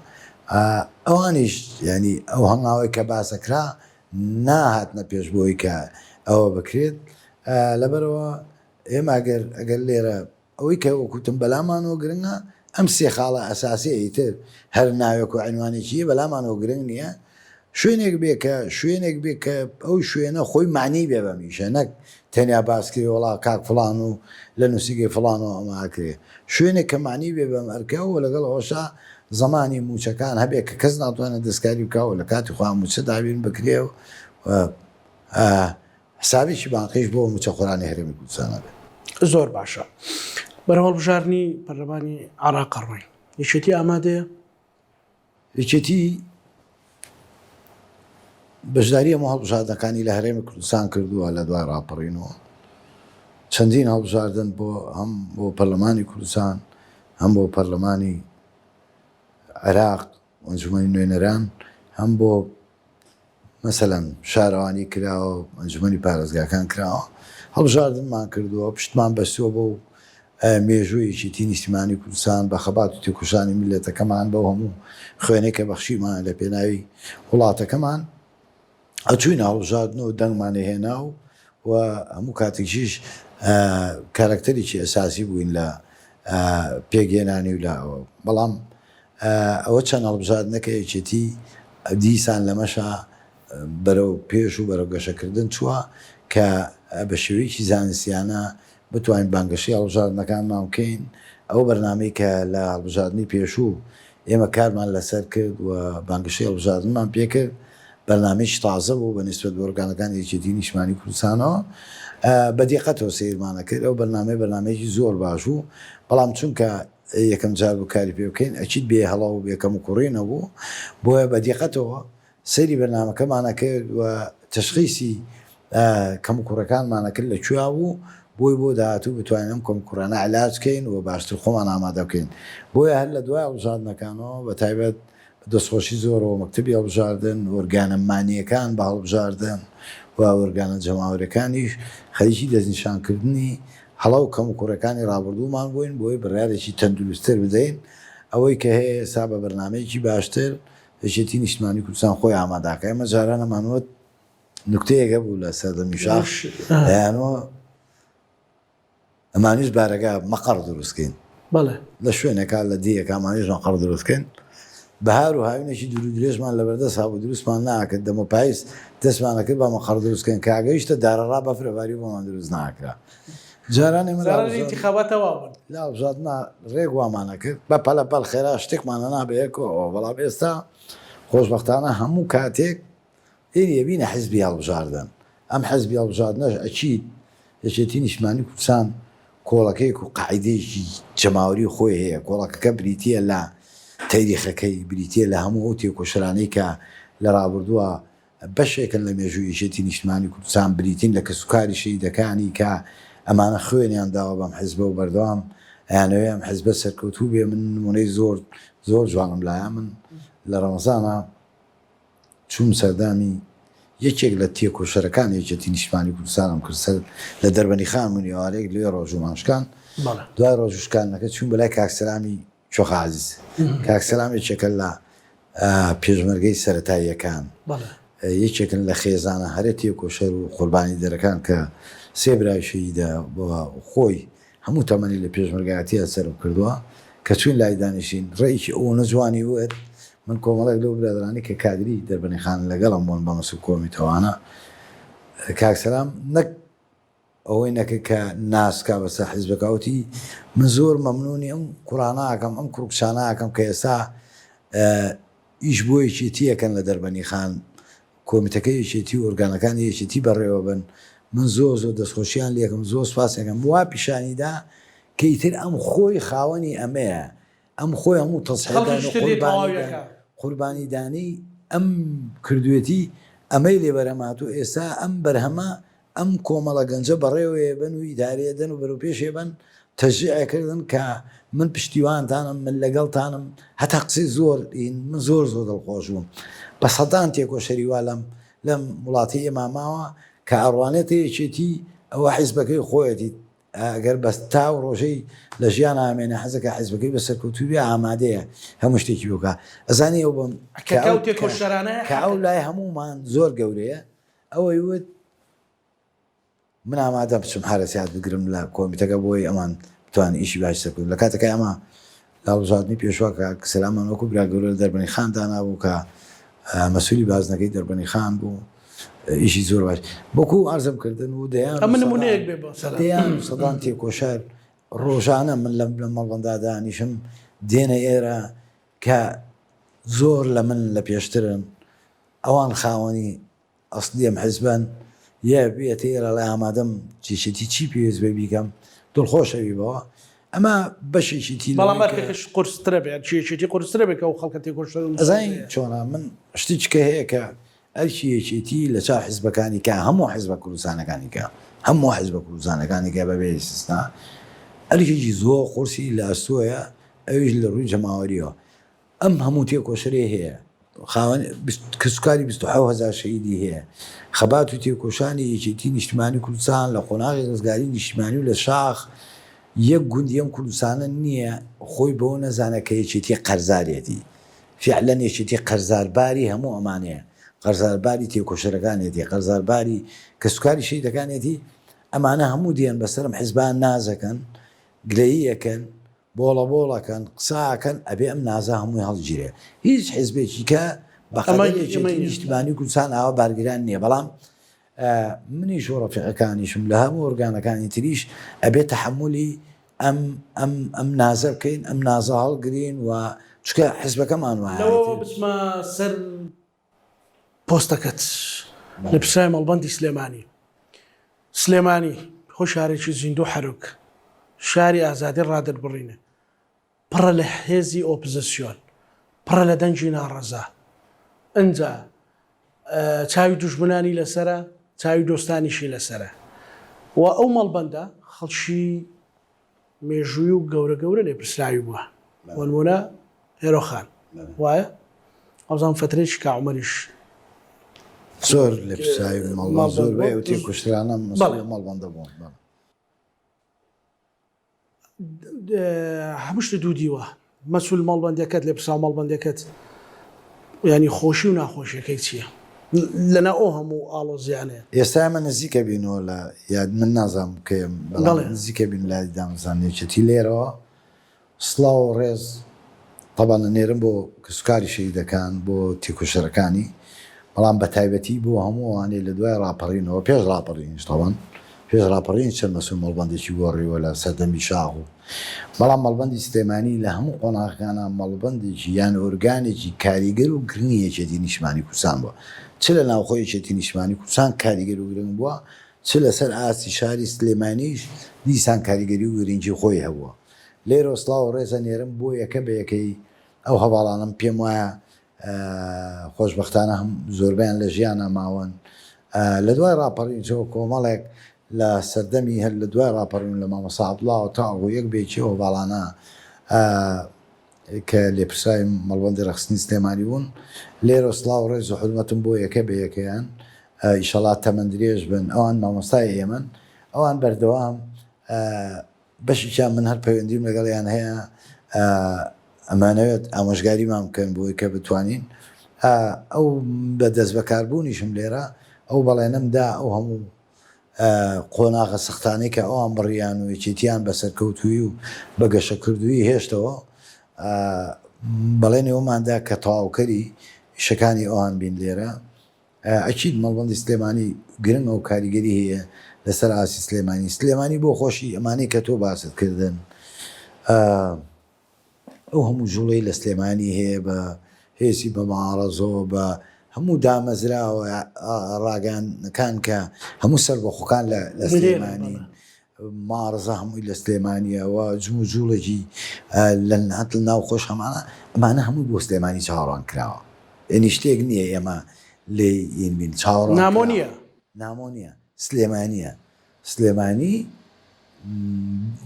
ئەوانیش یانی ئەو هەنگاوەی کە باسەکرا ناهاتنە پێش بۆی کە ئەوە بکرێت. لەبەرئەوە ئێمە ئەگەر ئەگەر لێرە ئەوەی کە وەک وتم بەلامانەوە گرنگە ئەم سێ خاڵە ئەساسیە ئیتر هەر ناوێک و عینوانێکی هەیە بەلامانەوە گرنگ نییە شوێنێک بێ کە شوێنێک بێ کە ئەو شوێنە خۆی معنی بێ بەم ئیشە نەک تەنیا باس کرێ وەڵا کاک فڵان و لە نووسیگەی فڵان و ئەمە ئەکرێ شوێنێک کە معنی بێ بەم ئەرکە و لەگەڵ ئەوەشا زمانی مووچەکان هەبێ کە کەس ناتوانێت دەستکاری بکا و لە کاتی خۆیان مووچە دابین بکرێ و حسابێکی بانقیش بۆ مووچەخۆرانی هەرێمی کوردستان هەبێت. زۆر باشە بەرەو هەڵبژاردنی پەرلەمانی عێراق ئەڕۆین یەکێتی ئامادەیە؟ یەکێتی بەشداری هەموو هەڵبژاردنەکانی لە هەرێمی کوردستان کردووە لە دوای ڕاپەڕینەوە. چەندین هەڵبژاردن بۆ هەم بۆ پەرلەمانی کوردستان هەم بۆ پەرلەمانی عێراق ئەنجومەنی نوێنەران هەم بۆ مەسەلەن شارەوانی کراوە ئەنجومەنی پارێزگاکان کراوە هەڵبژاردنمان کردووە پشتمان بەستووە بەو مێژووی یەکێتی نیشتیمانی کوردستان بە خەبات و تێکۆشانی میللەتەکەمان بەو هەموو خوێنەی کە بەخشیمان لە پێناوی وڵاتەکەمان ئەچووینە هەڵبژاردن و دەنگمان ئەهێنا و و هەموو کاتێکیش کارەکتەرێکی ئەساسی بووین لە پێکهێنانی و لە ئەوە بەڵام ئەوە چەند هەڵبژاردنەکە یەکێتی دیسان لەمەشا بەرەو پێش و بەرەو گەشەکردن چووە کە بە شێوەیەکی زانستیانە بتوانین بانگەشەی هەڵبژاردنەکانمان بکەین، ئەو بەرنامەی کە لە هەڵبژاردنی پێشوو ئێمە کارمان لەسەر کرد و بانگەشەی هەڵبژاردنمان پێکرد، بەرنامەیەکی تازە بوو بە نیسبەت بە ئۆرگانەکانی یەکێتیی نیشتمانیی کوردستانەوە. بە دیقەتەوە سەیرمان ئەکرد، ئەو بەرنامەیە بەرنامەیەکی زۆر باش بوو، بەڵام چونکە یەکەم جار بوو کاری پێ بکەین، ئەکید بێ هەڵە و بێ کەموکوڕی نەبوو، بۆیە بە دیقەتەوە سەیری بەرنامەکەمان ئەکرد و تەشخیسی کەموکوڕەکانمان ئەکرد لە کوێ بوو بۆی بۆ داهاتوو بتوانین ئەم کەموکوڕانە علاج کەین و باشتر خۆمان ئامادە بکەین بۆیە هەر لە دوای هەڵبژاردنەکانەوە بە تایبەت بە دەستخۆشی زۆرەوە مەکتەبی هەڵبژاردن ئۆرگانە مانییەکان بە هەڵبژاردن و ئۆرگانە جەماوەریەکانیش خەریکی دەستنیشانکردنی هەڵە و کەموکوڕەکانی ڕابردوومان بووین بۆی بڕیارێکی تەندروستتر بدەین ئەوەی کە هەیە ئێستا بە بەرنامەیەکی باشتر یەکێتی نیشتمانی کوردستان خۆی ئاماداکە ئێمە جاران ئەمانوت نوکتەیەک هەبوو لە سەردەمی شاخ دەیانوە ئەمانیش بارەگا مەقەڕ دروستکەین بەڵێ لە شوێنێکا لە دیەکە ئەمانیش مەقەڕ دروستکەین بەهار و هاوینێکی دوور و درێژمان لەبەردەست هەبوو دروستمان ناکرد دەمە پایز دەستمانە کرد بە مەقەڕ دروستکەین کاگەیشتە دارەڕا بەفرەباری بۆمان دروست ناکرا جاران ئێمە لە ئینتیخاباتە وابوون لە هەڵبژاردنا ڕێک وامان ئەکرد بە پەلە پەل خێرا شتێکمان ئەنا بە یەکەوە بەڵام ئێستا خۆشبەختانە هەموو کاتێک ئێری ئەبینە حزبی هەڵبژاردن ئەم حزبی هەڵبژاردنەش ئەکید یەکێتی نیشتمانی کوردستان کۆڵەکەیەک و قاعیدەیەکی جەماوەری خۆی هەیە کۆڵەکەکە بریتییە لە تەریخەکەی بریتییە لە هەموو ئەو تێکۆشەرانەی کە لە ڕابردووە بەشێکن لە مێژووی یەکێتی نیشتمانی کوردستان، بریتین لە کەسوکاری شەهیدەکانی کە ئەمانە خوێنیان داوە بەم حزبە و بەردەوام ئەیانەوێ ئەم حزبە سەرکەوتوو بێ، من نموونەی زۆر زۆر جوانم لایە، من لە ڕەمەزانا چووم سەردانی یەکێک لە تێکۆشەرەکانی یەکێتی نیشتمانی کوردستانم کرد سەر لە دەربەنیخان بووین ئێوارەیەک لەوێ ڕۆژوومان شکاند، دوای ڕۆژوو شکاندنەکە چووین بەلای کاک سەلامی چۆخە عەزیز کاک سەلام یەکێکە لە پێشمەرگەی سەرەتاییەکان یەکێکن لە خێزانە هەرە تێکۆشەر و قوربانی دەرەکان کە سێ برای شەهیدە خۆی هەموو تەمەنی لە پێشمەرگایەتیە سەرف کردووە کە چوین لای دانیشین ڕێیکی ئەوەنە جوانی وت من کۆمەڵێک لەو برادرانی کە کادری دەربەنیخان لەگەڵم بوون بە مەسول کۆمیتەوانە کاک سەلام نەک ئەوەی نەکرد کە ناسکا بەسەر حیزبەکە وتی من زۆر مەمنونی ئەم کوڕانە ئەکەم ئەم کوڕ کچانە ئەکەم کە ئێستا ئیش بۆ یەکێتی ئەکەن لە دەربەنی خان کۆمیتەکە یەکێتی و ئۆرگانەکانی یەکێتی بەڕێوەبن من زۆر زۆر دەستخۆشیان لێکم زۆر سپاسیان وا پیشانیدا کە ئیتر ئەم خۆی خاوەنی ئەمەیە ئەم خۆی هەموو تەزحیەدان و قوربانیدان قوربانیدانی ئەم کردوێتی ئەمەی لێ بەرهەم هاتوو ئێستا ئەم بەرهەمە ئەم کۆمەڵە گەنجە بەڕێوەیە بەن و ئیدارەیە دەن و بەرەو پێشێ بەن تەشجیع کردن کە من پشتیوانتانم من لەگەڵتانم هەتا قسەی زۆر من زۆر زۆر دڵخۆش بووم بە سەدان تێکۆشەری وا لەم لەم وڵاتی ئێمە ماوە کە ئەڕوانێتە یەکێتی ئەوە حیزبەکەی خۆیەتی ئەگەر بەس تا ئەو ڕۆژەی لە ژیانا ئەمێنێ حەزەکا حیزبەکەی بە سەرکەوتوو بێ ئامادەیە هەموو شتێکی بۆ بکا ئەزانی ئەو بەم کە ئەو تێکۆشەرانە کە ئەو لای هەموومان زۆر گەورەیە ئەوەی وت من ئامادەم بچم حەرەسیات بگرم لە کۆمیتەکە بۆی ئەمان بتوان ئیشی باش سەرکەوت لە کاتەکە ئەمە لە هەڵبژاردنی پێشوا کاک سەلامان وەکو برا گەورە لە دەربەنی خان دانابوو کە مەسولی بازنەکەی دەربەنی خان بوو ئیشی زۆر باش وەکو ئارزم کردن و دەیان ئەمە نمونەیەک بێ بۆ سەلام. دەیان و سەدان تێکۆشەر ڕۆژانە من لەم لە مەڵبەندا دانیشم دێنە ئێرە کە زۆر لە من لە پێشترن ئەوان خاوەنی ئەسڵی ئەم حزبەن یە بێتە ئێرە ئەڵێ ئامادەم یەکێتی چی پێویست بێ بیکەم دڵخۆش ئەوی بەوە ئەمە بەشێکی تی بەڵام ئەرکەکەش قورسترە بێ ئەرکی یەکێتی قورسترە بێ کە ئەو خەڵکە تێکۆشەر و ئەزانی چۆنە من شتێکی کە هەیە کە. ئەرکی یەکێتی لە چاو حزبەکانی کە هەموو حزبە کوردستانەکانی کە هەموو حزبە کوردستانەکانی کە بەبێ ئیستسنا ئەرکێکی زۆر قورسی لە ئەستۆیە ئەویش لە ڕووی جەماوەریەوە ئەم هەموو تێکۆشەرەی هەیە، خاوەن کەسوکاری 27 هەزار شەهیدی هەیە، خەبات و تێکۆشانی یەکێتی نیشتمانی کوردستان لە قۆناغی ڕزگاری نیشتیمانی و لە شاخ یەک گوندی ئەم کوردستانە نییە خۆی بەوە نەزانێت کە یەکێتی قەرزارێتی. فیعلەن یەکێتی قەرزارباری هەموو ئەمانەیە، قەرزارباری تێکۆشەرەکانێتی، قەرزارباری کەسوکاری شەهیدەکانێتی، ئەمانە هەموو دێن بەسەرم حزبا نازەکەن، گلەیی ئەکەن، بۆڵە بۆڵ ئەکەن قسە ئەکەن ئەبێ ئەم نازە هەمووی هەڵگیرێ هیچ حیزبێکی کە بە قەدەر یەکێتی نیشتمانی کوردستان ئاوا بارگران نییە بەڵام منیش و ڕەفیقەکانیشم لە هەموو ئۆرگانەکانی تریش ئەبێ تەحەمولی ئەم ئەم ئەم نازە بکەین ئەم نازە هەڵگرین و چکە حزبەکەمان وایە لەوەوە بچمە سەر پۆستەکەت لە پرسای مەڵبەندی سلێمانی سلێمانی خۆ شارێکی زیندوو حەرک شاری ئازادی ڕادەربڕینە پڕە لە هێزی ئۆپزسیۆن پڕە لە دەنگی ناڕەزا ئنجا چاوی دوژمنانی لەسرە چاوی دۆستانیشی لەسرە و ئەو مەڵبەندە خەڵکی مێژووی و گەورە گەورە لێپرسراوی بووە بۆ نموونە هێرۆ خان وایە ئەوزان فترێکی کا عومەریش زۆر لێپرسراوی مەڵبەند زۆر بێ و تێکوشترانە بەڵێ مەڵبەندە بوون بەڵێ. هەموو شتە دوو دیوە مەسول مەڵبەندەکەت لێپرسراو مەڵبەندەکەت یانی خۆشی و ناخۆشیەکەی چییە لەناو ئەو هەموو ئاڵۆزیانەیە؟ ئێستا ئێمە نزیکە بینەوە لە یاد من نازانم کەیم بەڵام نزیکە بین لە یادی دامەزراندنی یەکێتی لێرەوە سڵاو و ڕێز تەبعەن ئەنێرم بۆ کەسوکاری شەهیدەکان بۆ تێکۆشەرەکانی بەڵام بە تایبەتی بۆ هەموو ئەوانەی لە دوای ڕاپەڕینەوە پێش ڕاپەڕینیش تەبعەن پێش ڕاپەڕین چەند مەسول مەڵبەندێکی گۆڕیوە لە سەردەمی شاخ و بەڵام مەڵبەندی سلێمانی لە هەموو قۆناغەکانا مەڵبەندێکی یان ئۆرگانێکی کاریگەر و گرنگی یەکێتی نیشتمانی کوردستان بووە چ لە ناوخۆی یەکێتی نیشتمانی کوردستان کاریگەر و گرنگ بووە چ لەسەر ئاستی شاری سلێمانیش دیسان کاریگەری و گرنگی خۆی هەبووە لێرەوە سڵاو و ڕێز ئەنێرم بۆ یەکە بە یەکەی ئەو هەڤاڵانەم پێم وایە خۆشبەختانە هەم زۆربەیان لە ژیانا ماون لە دوای ڕاپەڕینەوە کۆمەڵێک لە سەردەمی هەر لە دوای ڕاپەڕین لە مامۆستا عەبدوڵاوە تاوەکو یەک بە یەکی ئەو هەڤاڵانە کە لێپرسراوی مەڵبەندی ڕێکخستنی سلێمانی بوون لێرەوە سڵاو و ڕێز و حورمەتم بۆ یەکە بە یەکەیان ئیشەڵا تەمەن درێژ بن ئەوان مامۆستای ئێمەن ئەوان بەردەوام بەشێکیان من هەر پەیوەندیم لەگەڵیان هەیە ئەمانەوێت ئامۆژگاریمان بکەن بۆی کە بتوانین ئەو بە دەستبەکاربوونیشم لێرە ئەو بەڵێنەم دا ئەو هەموو قۆناغە سەختانەی کە ئەوان بڕیان و یەکێتیان بە سەرکەوتوویی و بە گەشەکردوویی هێشتەوە بەڵێنی ئەوماندا کە تەواوکەری ئیشەکانی ئەوان بین لێرە ئەکید مەڵبەندی سلێمانی گرنگە و کاریگەری هەیە لەسەر ئاستی سلێمانی سلێمانی بۆ خۆشی ئەمانەی کە تۆ باست کردن ئەو هەموو جوڵەی لە سلێمانی هەیە بە هێزی بە معارەزەوە بە هەموو دامەزراوە ڕاگەیاندنەکان کە هەموو سەربەخۆکان لە سلێمانی مارزە هەمووی لە سلێمانیە و جموجوڵێکی لە هەت لە ناو خۆش هەمانە ئەمانە هەمووی بۆ سلێمانی چاوەڕوان کراوە یعنی شتێک نییە ئێمە لێی ین بین چاوەڕوان نامۆ نییە نامۆ نییە سلێمانیە سلێمانی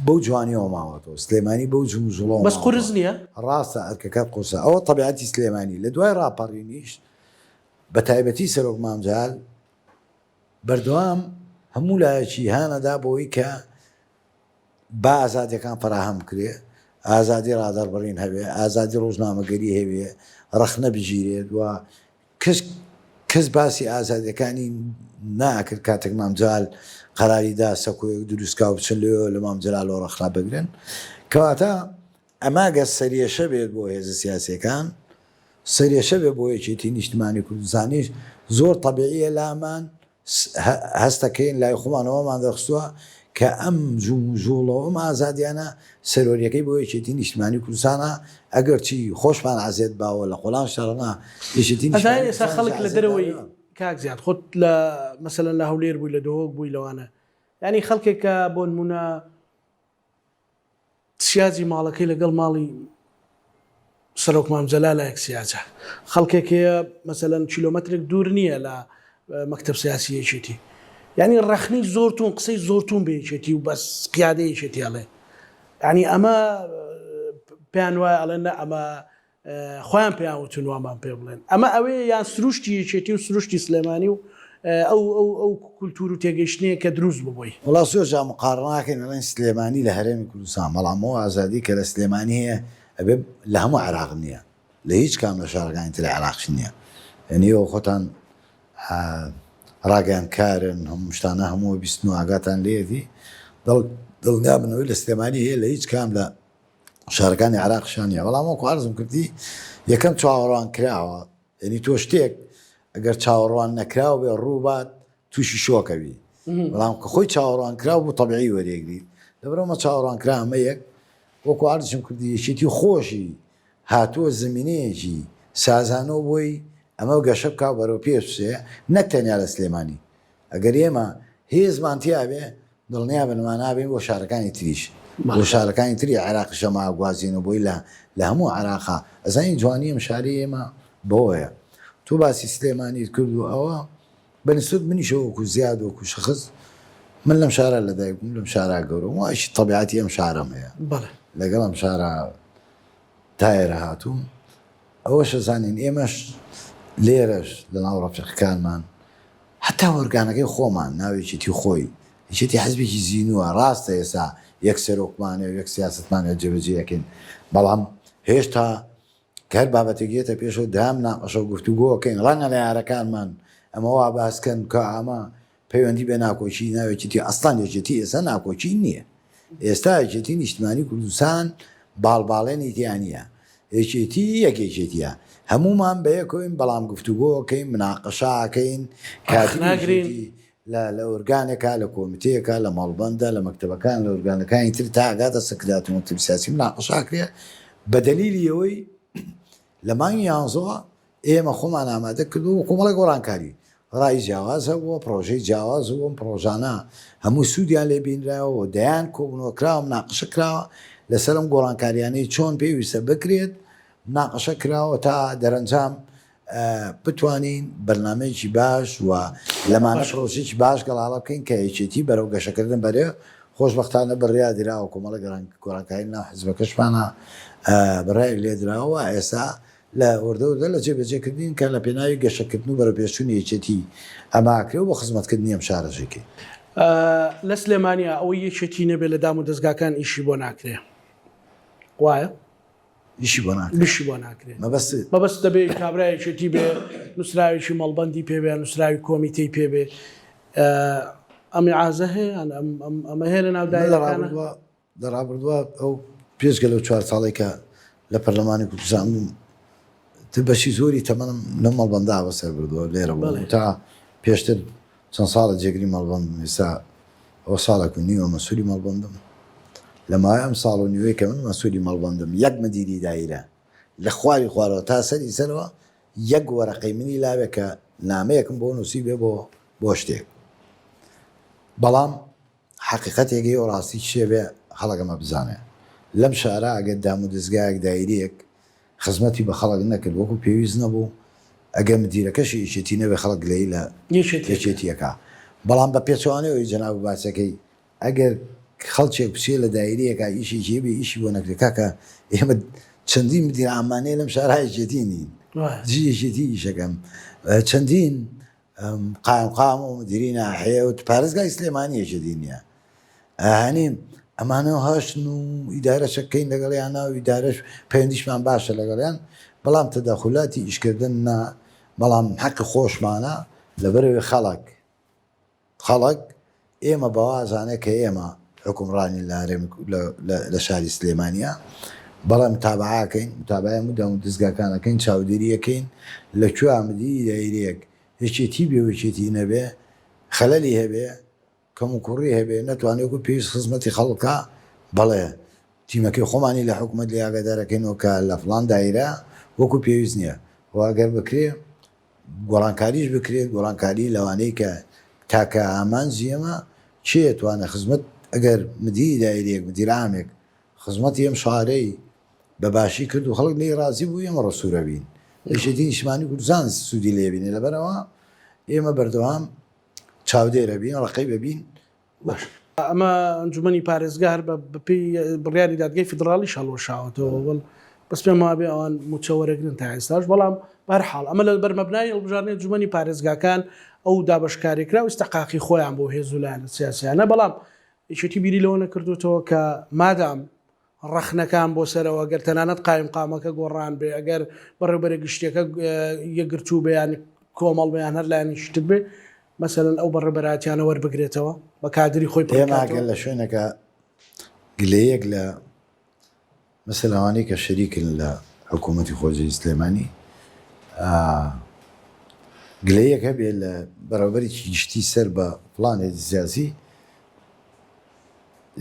بەو جوانیەوە ماوەتەوە سلێمانی بەو جموجوڵەوە بەس قورس نییە ڕاستە ئەرکەکە قورسە ئەوە تەبیعەتی سلێمانی لە دوای ڕاپەڕینیش بە تایبەتی سەرۆک مام جەلال بەردەوام هەموو لایەکی هانەدا بۆی کە با ئازادیەکان فەراهەم بکرێ، ئازادی ڕادەربڕین هەبێ، ئازادی ڕۆژنامەگەری هەبێ، ڕەخنە بگیرێت و کەس کەس باسی ئازادیەکانی ناکرد کاتێک مام جەلال قەراری دا سەکۆیەک دروست کا و بچن لەوێوە لە مام جەلالەوە ڕەخنە بگرن. کەواتە ئەمە گەر سەرێشە بێت بۆ هێزە سیاسیەکان، سەرێشە بێت بۆ یەکێتی نیشتمانی کوردستانیش، زۆر تەبیعیە لامان هەستەکەین لای خۆمان ئەوەمان دەرخستووە کە ئەم جموجوڵە و ئەم ئازادیانە سەروەریەکەی بۆ یەکێتی نیشتمانی کوردستانە، ئەگەرچی خۆشمان عەزێت باوە لە قۆڵان شەڕنا یەکێتی ئەزانی نیشتمانی ئێستا کوردستانیش خەڵک لە عەزێت دەرەوەی داوە. کاک زیاد خۆت لە مەسەلەن لە هەولێر بووی لە دهۆک بووی لەوانە یانی خەڵکێک کە بۆ نموونە سیاجی ماڵەکەی لەگەڵ ماڵی. سەرۆک مام جەلالە یەک سیاجە. خەڵکێک هەیە مەسەلەن کیلۆمەترێک دوور نییە لە مەکتەب سیاسی یەکێتی. یانی ڕەخنەی زۆر توون قسەی زۆر توون بە یەکێتی و بەس قیادەی یەکێتی ئەڵێ. یانی ئەمە پێیان وایە ئەڵێن نە ئەمە خۆیان پێیان وتون وامان پێ بڵێن. ئەمە ئەوەیە یان سروشتی یەکێتی و سروشتی سلێمانی و ئەو ئەو ئەو کولتوور و تێگەیشتنەیە کە دروست بوو بۆی. وەڵا زۆر جار مقارنە ناکەین ئەڵێن سلێمانی لە هەرێمی کوردستان بەڵام ئەو ئازادی کە لە سلێمانی هەیە ئەبێ لە هەموو عێراق نییە لە هیچ کام لە شارەکانی تری عێراقش نییە یعنی ئێوە خۆتان ڕاگەیاندکارن هەموو شتانە هەموو بیستن و ئاگاتان لێیەتی دڵ دڵنیا بنەوەی لە سلێمانی هەیە لە هیچ کام لە شارەکانی عێراقشان نییە بەڵام وەکو عەرزم کردی یەکەم چاوەڕوان کراوە یعنی تۆ شتێک ئەگەر چاوەڕوان نەکراو بێ ڕووبات تووشی شۆکەوی بەڵام کە خۆی چاوەڕوان کراو بوو تەبیعی وەرێگری لەبەرئەوە چاوەڕوان کرا ئەمە یەک وەکو عەرزشم کردی یەکێتی خۆشی هاتووە زمینەیەکی سازانەوە بۆی ئەمە گەشە بکا و بەرەو پێش بچێ نەک تەنیا لە سلێمانی ئەگەر ئێمە هێزمان تیابێ دڵنیا بن ما نابین بۆ شارەکانی تریش بۆ شارەکانی تری عێراقیش ئەمە ئەگوازینەوە بۆی لە لە هەموو عێراقا ئەزانی جوانی ئەم شارەی ئێمە بەوەیە تۆ باسی سلێمانیت کرد و ئەوە بە نسبەت منیشەوە وەکو زیاد وەکو شەخس من لەم شارە لەدایک بووم لەم شارە گەورەم وایشی تەبیعەتی ئەم شارەم هەیە بەڵێ. لەگەڵ ئەم شارە تا ئێرە هاتووم ئەوەش ئەزانین ئێمەش لێرەش لەناو ڕەفیقەکانمان هەتا ئۆرگانەکەی خۆمان ناو یەکێتی خۆی یەکێتی حزبێکی زینووە ڕاستە ئێستا یەک سەرۆکمان هەیە و یەک سیاسەتمان هەیە جێبەجێ ئەکەین بەڵام هێشتا کە هەر بابەتێک یەتە پێشەوە دام ناقەشە و گفتوگۆ ئەکەین ڕەنگە نەیارەکانمان ئەمە وا باس کەن کە ئەمە پەیوەندی بە ناکۆکی ناو یەکێتی ئەسڵەن یەکێتی ئێستا ناکۆکی نییە ئێستا یەکێتی نیشتمانی کوردستان باڵباڵێنی تیا نییە یەکێتی یەک یەکێتیە هەمومان بەیەکەوەین بەڵام گفتوگۆ ئەکەین مناقەشە ئەکەین کادری ناگرین. یەکێتی لە لە ئۆرگانێکا لە کۆمیتەیەکا لە مەڵبەندە لە مەکتەبەکان لە ئۆرگانەکانی تر تا ئەگاتە سکرتات و مەکتەبی سیاسی مناقەشە ئەکرێ بە دەلیلی ئەوەی لە مانگی یانزەوە ئێمە خۆمان ئامادە کردووە بۆ کۆمەڵێک گۆڕانکاری ڕای جیاواز هەبووە پڕۆژەی جیاواز هەبووە ئەم پڕۆژانە هەموو سوودیان لێ بینراوە و دەیان کۆبوونەوە کراوە مناقشە کراوە لەسەر ئەم گۆڕانکاریانەی چۆن پێویستە بکرێت مناقشە کراوە تا دەرەنجام بتوانین بەرنامەیەکی باش و لەمانە پرۆسەیەکی باش گەڵاڵە بکەین کە یەکێتی بەرەو گەشەکردن بەرێ خۆشبەختانە بڕیار دراوە کۆمەڵە گۆڕانکاری ناو حزبەکەشمانە بڕیاری لێدراوە ئێستا لە وردە وردە لە جێبەجێکردنین کە لە پێناوی گەشەکردن و بەرەوپێشچوونی یەکێتی ئەمە ئەکرێ و بۆ خزمەتکردنی ئەم شارەش ئەیکەین. لە سلێمانیا ئەوەی یەکێتی نەبێ لە دام و دەزگاکان ئیشی بۆ ناکرێ وایە؟ ئیشی بۆ ناکرێ. ئیشی بۆ ناکرێ. مەبەست. مەبەست دەبێ کابرا یەکێتی بێ نووسراوێکی مەڵبەندی پێ بێ نووسراوی کۆمیتەی پێ بێ ئەم ئیعازە هەیە یان ئەم ئەم ئەمە هەیە لە ناو من لە دایرەکانە؟ ڕابردووە لە ڕابردووە ئەو پێشگە لەو چوار ساڵەی کە لە پەرلەمانی کوردستان بووم تر بەشی زۆری تەمەنم لەم مەڵبەندە بەسەر بردووە لێرە بووم بەڵێ. تا پێشتر چەند ساڵە جێگری مەڵبەندم ئێستا ئەوە ساڵێک و نیوە مەسولی مەڵبەندم لە ماوەی ئەم ساڵ و نیوەی کە من مەسولی مەڵبەندم یەک مدیری دایرە لە خواری خوارەوە تا سەری سەرەوە یەک وەرەقەی منی لاوێ کە نامەیەکم بۆ نووسی بێ بۆ بۆ شتێک بەڵام حەقیقەتێک هەیە و ڕاستی چیە بێ خەڵک ئەمە بزانێ لەم شارە ئەگەر دامودەزگایەک دایرەیەک خزمەتی بە خەڵک نەکرد وەکو پێویست نەبوو ئەگەر مدیرەکەشی یەکێتی نەبێ خەڵک گلەیی لە یەکێتی ئەکا بەڵام بە پێچەوانەی ئەوەی جەنابت باسەکەی ئەگەر خەڵکێک بچێ لە دایرەیەکا ئیشێکی هەبێ ئیشی بۆ نەکرێ کاکە ئێمە چەندین مدیر عامانەیە لەم شارە یەکێتی نین دژی یەکێتی ئیشەکەن چەندین قایمقام و مدیری ناحیە و پارێزگای سلێمانی یەکێتی نییە ئەهانی ئەمانە هەشتن و ئیدارە چەکەین لەگەڵیان و ئیدارەش پەیوەندیشمان باشە لەگەڵیان بەڵام تەدەخولاتی ئیشکردن نا بەڵام حەقی خۆشمانە لەبەرەوەی خەڵک خەڵک ئێمە بەوە ئەزانێ کە ئێمە حوکمڕانین لە هەرێمی لە شاری سلێمانیە بەڵێ متابعە ئەکەین متابعەی هەموو دام و دەزگاکان ئەکەین چاودێری ئەکەین لە کوێ مدیری دایرەیەک یەکێتی بێ و یەکێتی نەبێ خەلەلی هەبێ کەموکوڕی هەبێ نەتوانێ وەکو پێویست خزمەتی خەڵک کا بەڵێ تیمەکەی خۆمانی لە حکومەت لێ ئاگادارەکەینەوە کە لە فڵان دایرە وەکو پێویست نییە و ئەگەر بکرێ گۆڕانکاریش بکرێت، گۆڕانکاری لەوانەی کە تاکە ئامانجی ئێمە کێ ئەتوانێت خزمەت ئەگەر مدیری دایرەیەک مدیر عامێک خزمەتی ئەم شارەی. بە باشی کرد و خەڵک لێی ڕازی بوو ئێمە ڕسوورە بین یەکێتی نیشتمانی کوردستان سوودی لێ بینێ لەبەرئەوە ئێمە بەردەوام چاودێرە بین ڕەقیبە بین باش ئەمە ئەنجومەنی پارێزگا هەر بە بەپێی بڕیاری دادگای فیدڕاڵیش هەڵوەشاوەتەوە بەڵ بەس پێم وابێ ئەوان مووچە وەرەگرن تا ئێستاش بەڵام بەهەرحاڵ ئەمە لە بەرمەبنای هەڵبژاردنی ئەنجومەنی پارێزگاکان ئەو دابەشکاری کرا و ئیستحقاقی خۆیان بۆ هێز و لایەنە سیاسیانە بەڵام یەکێتی بیری لەوە نەکردوتەوە کە مادام ڕەخنەکان بۆ سەرەوە گەر تەنانەت قایمقامەکە گۆڕان بێ ئەگەر بەڕێوبەرە گشتیەکە یەکگرتوو بێ یان کۆمەڵ بێ یان هەر لایەنێکی تر بێ مەسەلەن ئەو بەڕێوبەرایەتیانە وەربگرێتەوە بە کادری خۆی پڕ ئێمە بکاتەوە. گەر لە شوێنێکا گلەیەک لە مەسەلەن ئەوانەی کە شەریکن لە حکوومەتی خۆجێی سلێمانی گلەیەک هەبێ لە بەڕێوبەرێکی گشتی سەر بە فڵان هێزی سیاسی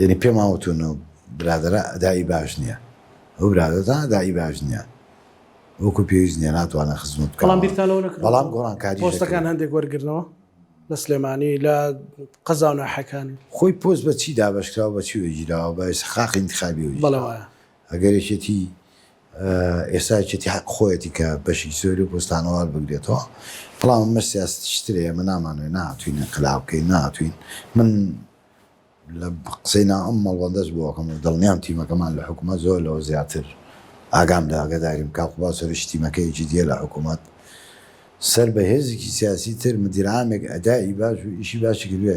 یەنی پێمان وتون ئەو برادەرە ئەدائی باش نیە ئەو برادەرتان ئەدائی باش نیە وەکو پێویست نیە ناتوانێت خزمەت بکا بەڵام بیرتان لەوە نەکردووە بەڵام گۆڕانکاریش پۆستەکان دەکرێت. هەندێک وەرگرنەوە لە سلێمانی لە قەزا و ناحیەکانی؟ خۆی پۆست بە چی دابەشکراوە بە چی وەرگیراوە بە ئیستحقاقی ئینتخابی بەڵێ وەرگیراوە وایە. ئەگەر یەکێتی ئێستا یەکێتی حەق خۆیەتی کە بەشێکی زۆری ئەو پۆستانە وەربگرێتەوە بەڵام ئەمە سیاسەتێکی ترە ئێمە نامانەوێت نەهاتوین ئینقلاب بکەین نەهاتوین من لە قسەی ناو ئەم مەڵبەندەش بۆ ئەکەم و دڵنیام تیمەکەمان لە حکومەت زۆر لەوە زیاتر ئاگام لە ئاگاداریم کاک قوباد سەرۆکی تیمەکەیەکی دیە لە حکومەت سەر بە هێزێکی سیاسی تر مدیر عامێک ئەدائی باش و ئیشی باشی کردبێ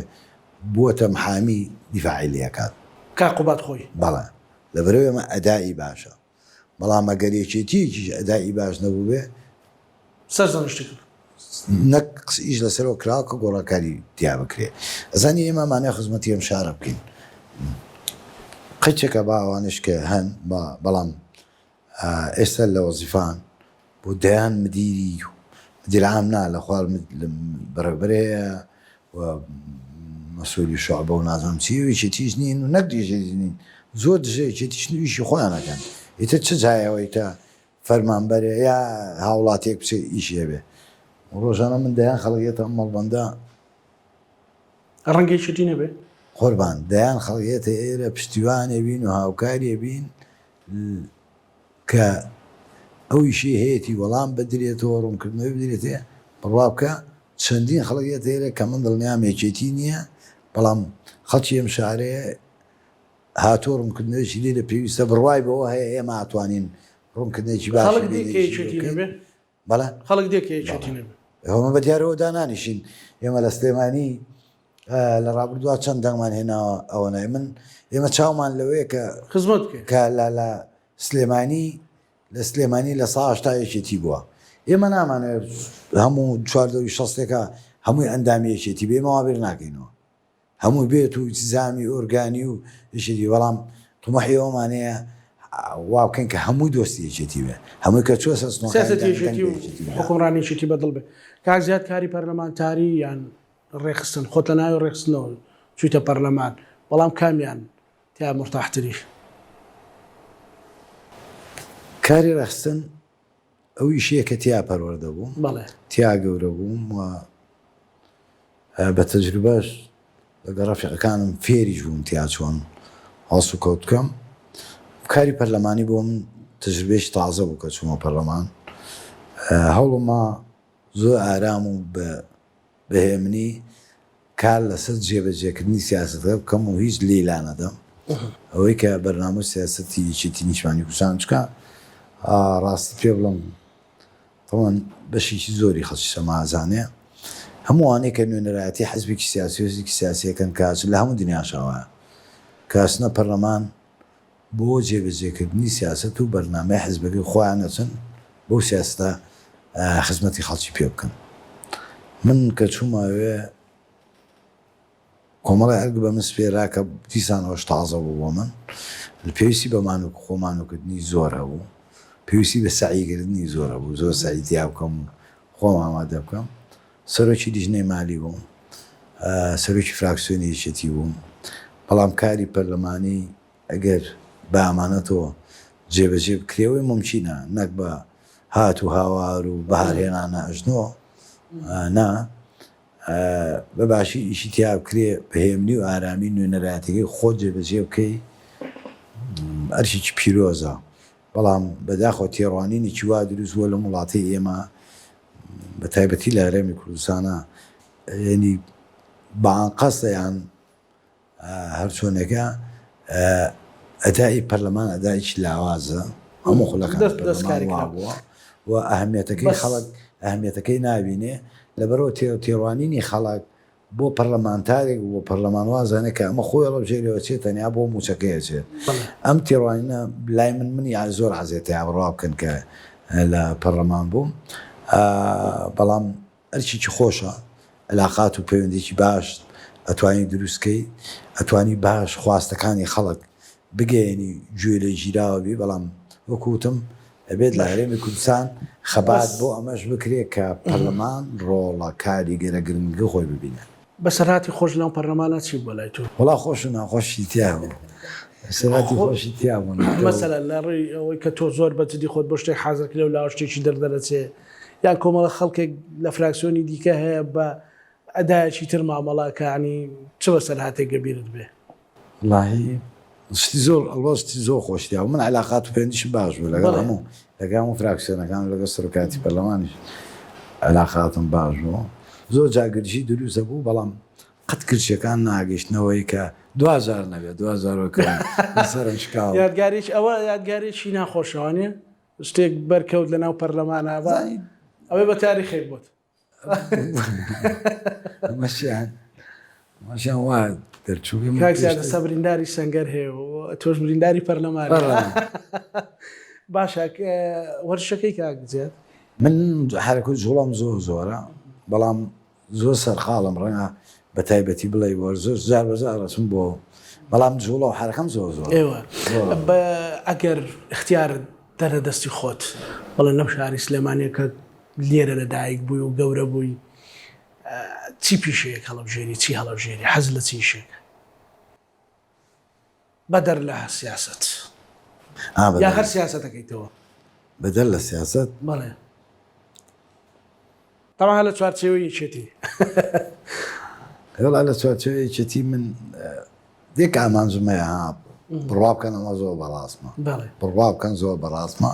بووەتە محامی دیفاعی لێ ئەکات. کاک قوباد خۆی. بەڵێ لەبەرئەوەی ئەمە ئەدائی باشە بەڵام ئەگەر یەکێتییەکیش ئەدائی باش نەبووبێ. سەرزەنشتی کرد. نەک ئیش لەسەرەوە کراوە کە گۆڕانکاری تیا بکرێ. ئەزانی ئێمە ئەمانەوێ خزمەتی ئەم شارە بکەین. قەیچێکە با ئەوانەش کە هەن با بەڵام ئێستا لە وەزیفان بۆ دەیان مدیری مدیر عام نا لە خوار بەڕێوەبەر هەیە و مەسولی شعبە و نازانم چی و یەکێتیش نین و نەک یەکێتی نین زۆر دژە یەکێتیشن و ئیشی خۆیان ئەکەن ئیتر چ جایەوەی کە فەرمانبەرێ یا هاوڵاتیەک بچێ ئیشی هەبێ ڕۆژانە من دەیان خەڵک یەتە ئەم مەڵبەندە. ڕەنگە یەکێتی نەبێ. قوربان دەیان خەڵک یەتە ئێرە پشتیوانێ بین و هاوکاریێ بین کە ئەو ئیشەی هەیەتی وەڵام بدرێتەوە ڕوونکردنەوەی بدرێتێ بڕوا بکە چەندین خەڵک یەتە ئێرە کە من دڵنیام یەکێتی نییە بەڵام خەڵکی ئەم شارەیە هاتووە ڕوونکردنەوەیەکی لێرە پێویستە بڕوای بەوە هەیە ئێمە ئەتوانین ڕوونکردنێکی باشی خەڵک دێ بینێ کە ئیشی یەکێتی بکەین نەبێ بەڵێ خەڵک دێ کە یەکێتی بەڵێ نەبێ ئێمە بە دیارەوە دانانیشین ئێمە لە سلێمانی لە ڕابردووە چەند دەنگمان هێناوە ئەوە نای من ئێمە چاومان لەوەیە کە خزمەت بکەین کە لە لە سلێمانی لە سلێمانی لە سا 80 یەکێتی بووە ئێمە نامانەوێت هەموو چواردەوری شەستێکە هەمووی ئەندامی یەکێتی بێ ئێمە وا بیر ناکەینەوە هەمووی بێت و ئیلتیزامی ئۆرگانی و یەکێتی بەڵام طموحی ئەوەمان هەیە وا بکەین کە هەمووی دۆستی یەکێتی بێ هەمووی کە چووە سەر سنوورەکانی سیاسەتی دەنگ دەنگ یەکێتی بە و یەکێتی بدات. حوکمڕانی یەکێتی بەدڵ بێ کاک زیاد کاری پەرلەمانتاری یان ڕێکخستن خۆت لە ناوی ڕێکخستنەوە چوویتە پەرلەمان بەڵام کامیان تیا مورتاحتری؟ کاری ڕێکخستن ئەو ئیشەیە کە تیا پەروەردە بووم، بەڵێ. تیا گەورە بووم و بە تەجروبەش لەگەڵ ڕەفیقەکانم فێریش بووم تیا چۆن هەڵسوکەوت بکەم. کاری پەرلەمانی بۆ من تەجروبەیەکی تازە بوو کە چوومە پەرلەمان. هەوڵم زۆر ئارام و بە بە هێمنی کار لەسەر جێبەجێکردنی سیاسەتەکە بکەم و هیچ لێی لانەدەم. ئەوەی کە بەرنامە و سیاسەتی یەکێتی نیشتمانی کوردستان چونکە ڕاستیت پێ بڵێم تەبعەن بەشێکی زۆری خەڵکی سەما ئەزانێ هەموو ئەوانەی کە نوێنەرایەتی حزبێکی سیاسی و هێزێکی سیاسی ئەکەن کە لە هەموو دنیاشا وایە کە ئەچنە پەرلەمان بۆ جێبەجێکردنی سیاسەت و بەرنامەی حزبەکەی خۆیان ئەچن بەو سیاسەتە خزمەتی خەڵکی پێ بکەن. من کە چوومە ئەوێ کۆمەڵی ئەرک بە من سپێرا کە دیسان ئەوەش تازە بوو بۆ من. پێویستی بە مانوک خۆمانوکردنی زۆر هەبوو. پێویستی بە سەعیکردنی زۆر هەبوو. زۆر سەعی تیا بکەم و خۆم ئامادە بکەم. سەرۆکی لیژنەی مالی بووم. سەرۆکی فراکسیۆنی یەکێتی بووم. بەڵام کاری پەرلەمانی ئەگەر بە ئامانەتەوە جێبەجێ بکرێ ئەوەی مومکینە نەک بە هات و هاوار و بەهار هێنانە ئەژنۆ نا بە باشی ئیشی تیا بکرێ بە هێمنی و ئارامی نوێنەرایەتەکەی خۆت جێبەجێ بکەی ئەرکێکی پیرۆزە. بەڵام بەداخەوە تێڕوانینێکی وا دروست بووە لەم وڵاتەی ئێمە بە تایبەتی لە هەرێمی کوردستانە یعنی بە ئانقەستە یان هەرچۆنێکە ئەدائی پەرلەمان ئەدایکی لاوازە هەموو خولەکان پەرلەمان وابووە و ئەهمیەتەکەی خەڵک ئەهمیەتەکەی نابینێ لەبەرەوە تێڕوانینی خەڵک بۆ پەرلەمانتارێک و بۆ پەرلەمان وازانێ کە ئەمە خۆی هەڵەبژێرێ و ئەچێ تەنیا بۆ مووچەکەی ئەچێت. ئەم تێڕوانینە لای من منی زۆر عەزێتە یا بڕوا بکەن کە لە پەرلەمان بووم بەڵام ئەرکێکی خۆشە علاقات و پەیوەندیی باش ئەتوانی دروست کەی ئەتوانی باش خواستەکانی خەڵک بگەیەنی گوێ لێ گیراوە بی بەڵام وەکو وتم ئەبێت لە هەرێمی کوردستان خەبات بۆ ئەمەش بکرێت کە پەرلەمان ڕۆڵە کاریگەرە گرنگەکەی خۆی ببینێت. بەسەرهاتی خۆش لەم پەرلەمانە چی بووە لای تۆ؟ وەڵا خۆش و ناخۆشی تیا بوو. بەسەرهاتی خۆشی تیا بوو. مەسەلەن لە ڕووی ئەوەی کە تۆ زۆر بە جدی خۆت بۆ شتێک حازر کرێ و لاوە شتێکی دەردەرەچێ یان کۆمەڵە خەڵکێک لە فراکسیۆنی دیکە هەیە بە ئەدایەکی تر مامەڵە ئەکا یانی چ بەسەرهاتێک لە بیرت بێ؟ وەڵاهی شتی زۆر ئەڵبەت شتی زۆر خۆش تیا بوو من علاقات و پەیوەندیشم باش بوو لەگەڵ هەموو لەگەڵ هەموو فراکسیۆنەکان و لەگەڵ سەرۆکایەتی پەرلەمانیش علاقاتم باش بوو زۆر جار گرژی دروست دەبوو بەڵام قەت گرژیەکان ناگەیشتنەوەی کە دواجار نەبێت دواجار وەک سەرم شکاوە. یادگاریی ئەوە یادگاریی ناخۆشە وانیە؟ شتێک بەرکەوت لەناو پەرلەمانا با ئەوێ بە تاریخێک بۆت. ئەمەشیان ئەمەشیان وا دەرچوو کاک زیاد ئێستا برینداری سەنگەر هەیە و تۆش برینداری پەرلەمان باشە وەرشەکەی کاک زیاد من حرەکە و جوڵەم زۆر زۆرە بەڵام زۆر سەرقاڵم ڕەنگە بە تایبەتی بڵێ وەرزش جار بەجار ڕەچم بۆ بەڵام جوڵە و حرەکەم زۆر زۆر ئێوە ئەگەر اختیار دەرە دەستی خۆت بڵێن لەم شاری سلێمانیە کە لێرە لە دایک بووی و گەورە بووی چی پیشەیەک هەڵەبژێری چی هەڵەبژێری حەز لە چی ئیشێکە بەدەر لە سیاسەت یا هەر سیاسەتەکەیتەوە بەدەر لە سیاسەت بەڵێ تەبعەن لە چوارچێوەی یەکێتی. وەڵا لە چوارچێوەی یەکێتی من یەک ئامانجم هەیە ها بڕوا بکەن ئەمە زۆر بەڕاستمە بڕوا بکەن زۆر بەڕاستمە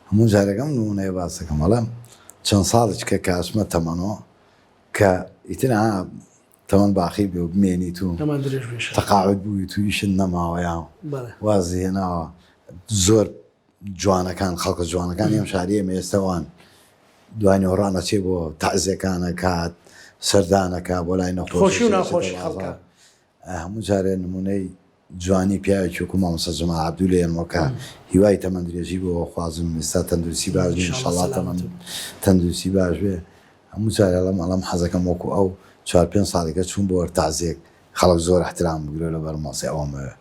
هەموو جارێکم نمونەیە باسەکەم ئەڵێم چەند ساڵێک کە کاسمە تەمەنۆ کە ئیتر ها تەمەن باقی بێ و بمێنیت و تەقاعد بوویت و ئیشت نەماوە یا وازی هێناوە زۆر جوانەکان خەڵکە جوانەکانی ئەم شاری ئێمە ئێستا وان دوای نۆڕان ئەچێ بۆ تەعزێکان ئەکات سەردان ئەکا بۆ لای نەخۆشی و ناخۆشی خەڵکە هەموو جارێ نمونەی جوانی پیاوێکی وەکو مامۆستا جەمال عەبدو لێنمەوە کە هیوای تەمەن درێژی بۆ خوازم ئێستا تەندروستی باش نیە ئینشەڵا تەمەن تەندروستی باش بێ هەموو جارێ ئەڵێم ئەڵێم حەزەکەم وەکو ئەو چوار پێنج ساڵێکە چووم بۆ تەعزێک خەڵک زۆر احترام بگرێ لەبەر مەسێ ئەوەمەوێ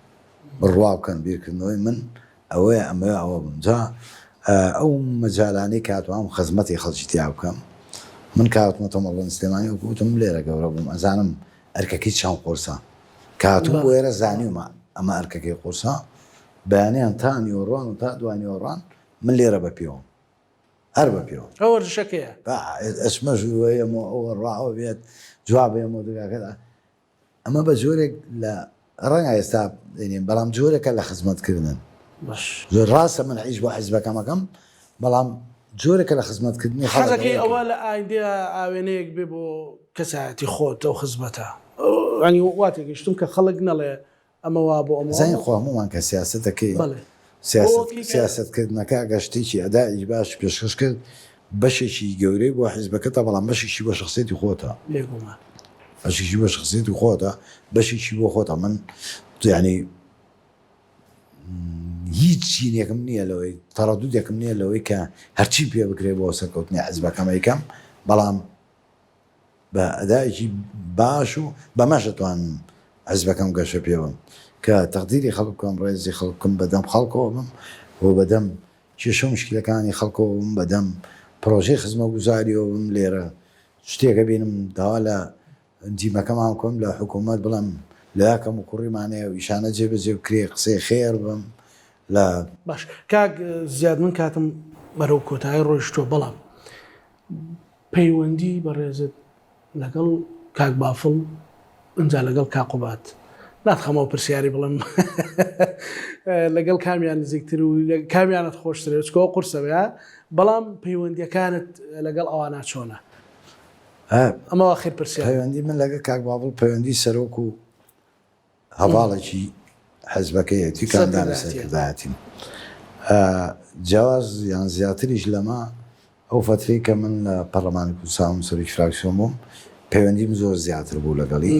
بڕوا بکەن بیرکردنەوەی من ئەوەیە ئەمەوێ ئەوە بم جا ئەو مەجالانەی کە ئەتوانم خزمەتی خەڵکی تیا بکەم من کە هاتمەتەوە مەڵبەند سلێمانی وەکو وتم لێرە گەورە بووم ئەزانم ئەرکەکەی چەند قورسە کە هاتووم بۆ ئێرە زانیومە ئەمە ئەرکەکەی قورسە بەیانیان تا نیوەڕۆان و تا دوانیوەڕان من لێرە بە پێوەم هەر بە پێوە ئەو وەرزشەکەیە ئەچمە ژوورەوە ئەمە ئەوە ڕاوە بێت جواب ئێمە دەگاکەدا ئەمە بە جۆرێک لە ڕەنگە ئێستا بینیم بەڵام جۆرێکە لە خزمەتکردن زۆر ڕاستە من ئیش بۆ حیزبەکەم ئەکەم بەڵام جۆرێکە لە خزمەتکردنی خەڵک حەزەکەی ئەوە لە ئایندەیا ئاوێنەیەک بێ بۆ کەسایەتی خۆت ئەو خزمەتە یانی وا تێگەیشتوم کە خەڵک نەڵێ ئەمە وا بۆ ئەمە وا زانین خۆ هەموومان کە سیاسەت دەکەین بەڵێ سیاسەت سیاسەت کردنەکە ئەگەر شتێکی ئەدائێکی باش پێشکەش کرد بەشێکی گەورەی بۆ حیزبەکەتە بەڵام بەشێکی بۆ شخصیەتی خۆتە بێگومان بەشێکی بۆ شخصیەتی خۆتە بەشێکی بۆ خۆتە من یعنی هیچ چینێکم نییە لەوەی تەڕەدودێکم نییە لەوەی کە هەرچی پێ بکرێ بۆ سەرکەوتنی حیزبەکەم ئەیکەم بەڵام بە ئەدایەکی باش و بەمەش ئەتوانم حزبەکەم گەشە پێ بەم کە تەقدیری خەڵک بکەم ڕێزی خەڵک بکەم بەدەم خەڵکەوە بم و بەدەم کێشە و مشکلەکانی خەڵکەوە بم بەدەم پرۆژەی خزمەگوزاریەوە بم لێرە شتێکە بینم داوا لە تیمەکەمان بکەم لە حکوومەت بڵێم لە کەم و کوڕیمان هەیە و ئیشانە جێبەجێ بکرێ قسەی خێر بم لە باش کاک زیاد من کاتم بەرەو کۆتایی ڕۆیشتووە بەڵام پەیوەندی بەڕێزت لەگەڵ کاک بافڵ ئینجا لەگەڵ کاک قوباد. ناتخەمەوە پرسیاری بڵێم لەگەڵ کامیان نزیکتر و کامیانت خۆشترێ چکەوە قورسە بێ بەڵام پەیوەندیەکانت لەگەڵ ئەوانە چۆنە؟ ئەمە ئاخر پرسیار. پەیوەندی من لەگەڵ کاک باڤڵ پەیوەندی سەرۆک و هەڤاڵێکی حزبەکەیەتی کە ئەندامی سەرکردایەتیم. جیاواز یان زیاتریش لەمە ئەو فەترەی کە من لە پەرلەمانی کوردستان بووم سەرۆکی فراکسیۆن بووم پەیوەندیم زۆر زیاتر بوو لەگەڵی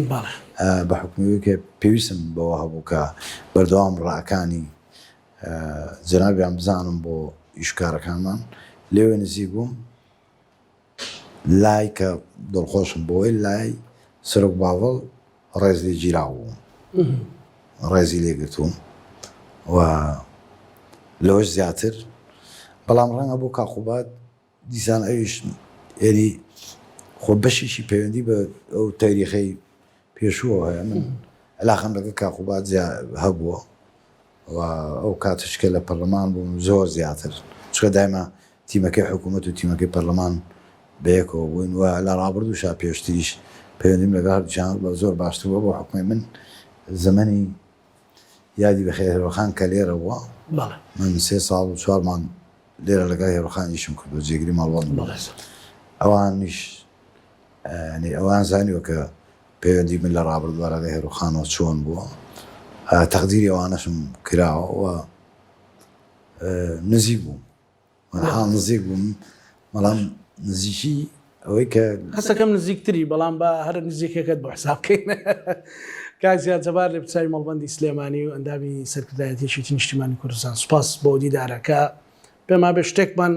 بە حوکمی ئەوەی کە پێویستم بەوە هەبوو کە بەردەوام ڕاکانی جەنابیان بزانم بۆ ئیشکارەکانمان لێوە نزیک بووم لای کە دڵخۆشم بەوەی لای سەرۆک باڤڵ ڕێز لێ گیراو بووم ڕێزی لێ گرتووم و لەوەش زیاتر بەڵام ڕەنگە بۆ کاک قوباد دیسان ئەویش یعنی خۆ بەشێکی پەیوەندی بە ئەو تاریخەی پێشووەوە هەیە من علاقەم لەگەڵ کاک قوباد هەبووە و ئەو کاتەش کە لە پەرلەمان بووم زۆر زیاتر چونکە دایمە تیمەکەی حکوومەت و تیمەکەی پەرلەمان بەیەکەوە بووین و لە ڕابردووشا پێشتریش پەیوەندیم لەگەڵ هەردووکیان بە زۆر باشتر بووە بۆ حوکمی من زەمەنی یادی بەخێر هێرۆخان کە لێرە بووە من سێ ساڵ و چوار مانگ لێرە لەگەڵ هێرۆخان ئیشم کردووە جێگری ماڵبەند بووم ئەوانیش یانی ئەوان زانیوە کە پەیوەندی من لە ڕابردووە لەگەڵ هێرۆخانەوە چۆن بووە تەقدیری ئەوانەشم کراوە و نزیک بووم حاڵ نزیک بووم بەڵام نزیکی ئەوەی کە هەستەکەم نزیکتری بەڵام بە هەر نزیکەکەت بۆ حساب بکەین کاک زیاد جەبار لێپرسراوی مەڵبەندی سلێمانی و ئەندامی سەرکردایەتی یەکێتی نیشتیمانی کوردستان سوپاس بۆ دیدارەکە پێم وابێ شتێکمان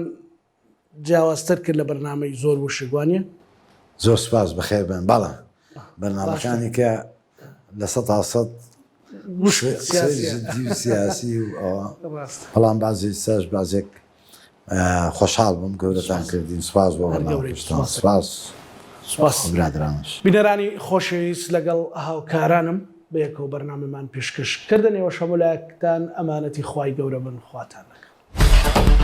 جیاوازتر کرد لە بەرنامەی زۆر وشک وانیە؟ زۆر سوپاس بەخێر بێن بەڵێ بەرنامەکانی کە لە 100% جدی و سیاسی و ئەوە بەڵام بازی سەش بازێک خۆشحاڵ بووم گەورەتان کردین سوپاس بۆ بەرنامەکەشتان سوپاس سوپاس برادرانش. بینەرانی خۆشەویست لەگەڵ هاوکارانم بەیەکەوە بەرنامەمان پێشکەش کردن ئێوەش هەموو لایەکتان ئەمانەتی خوای گەورە بن خواتان لەگەڵ.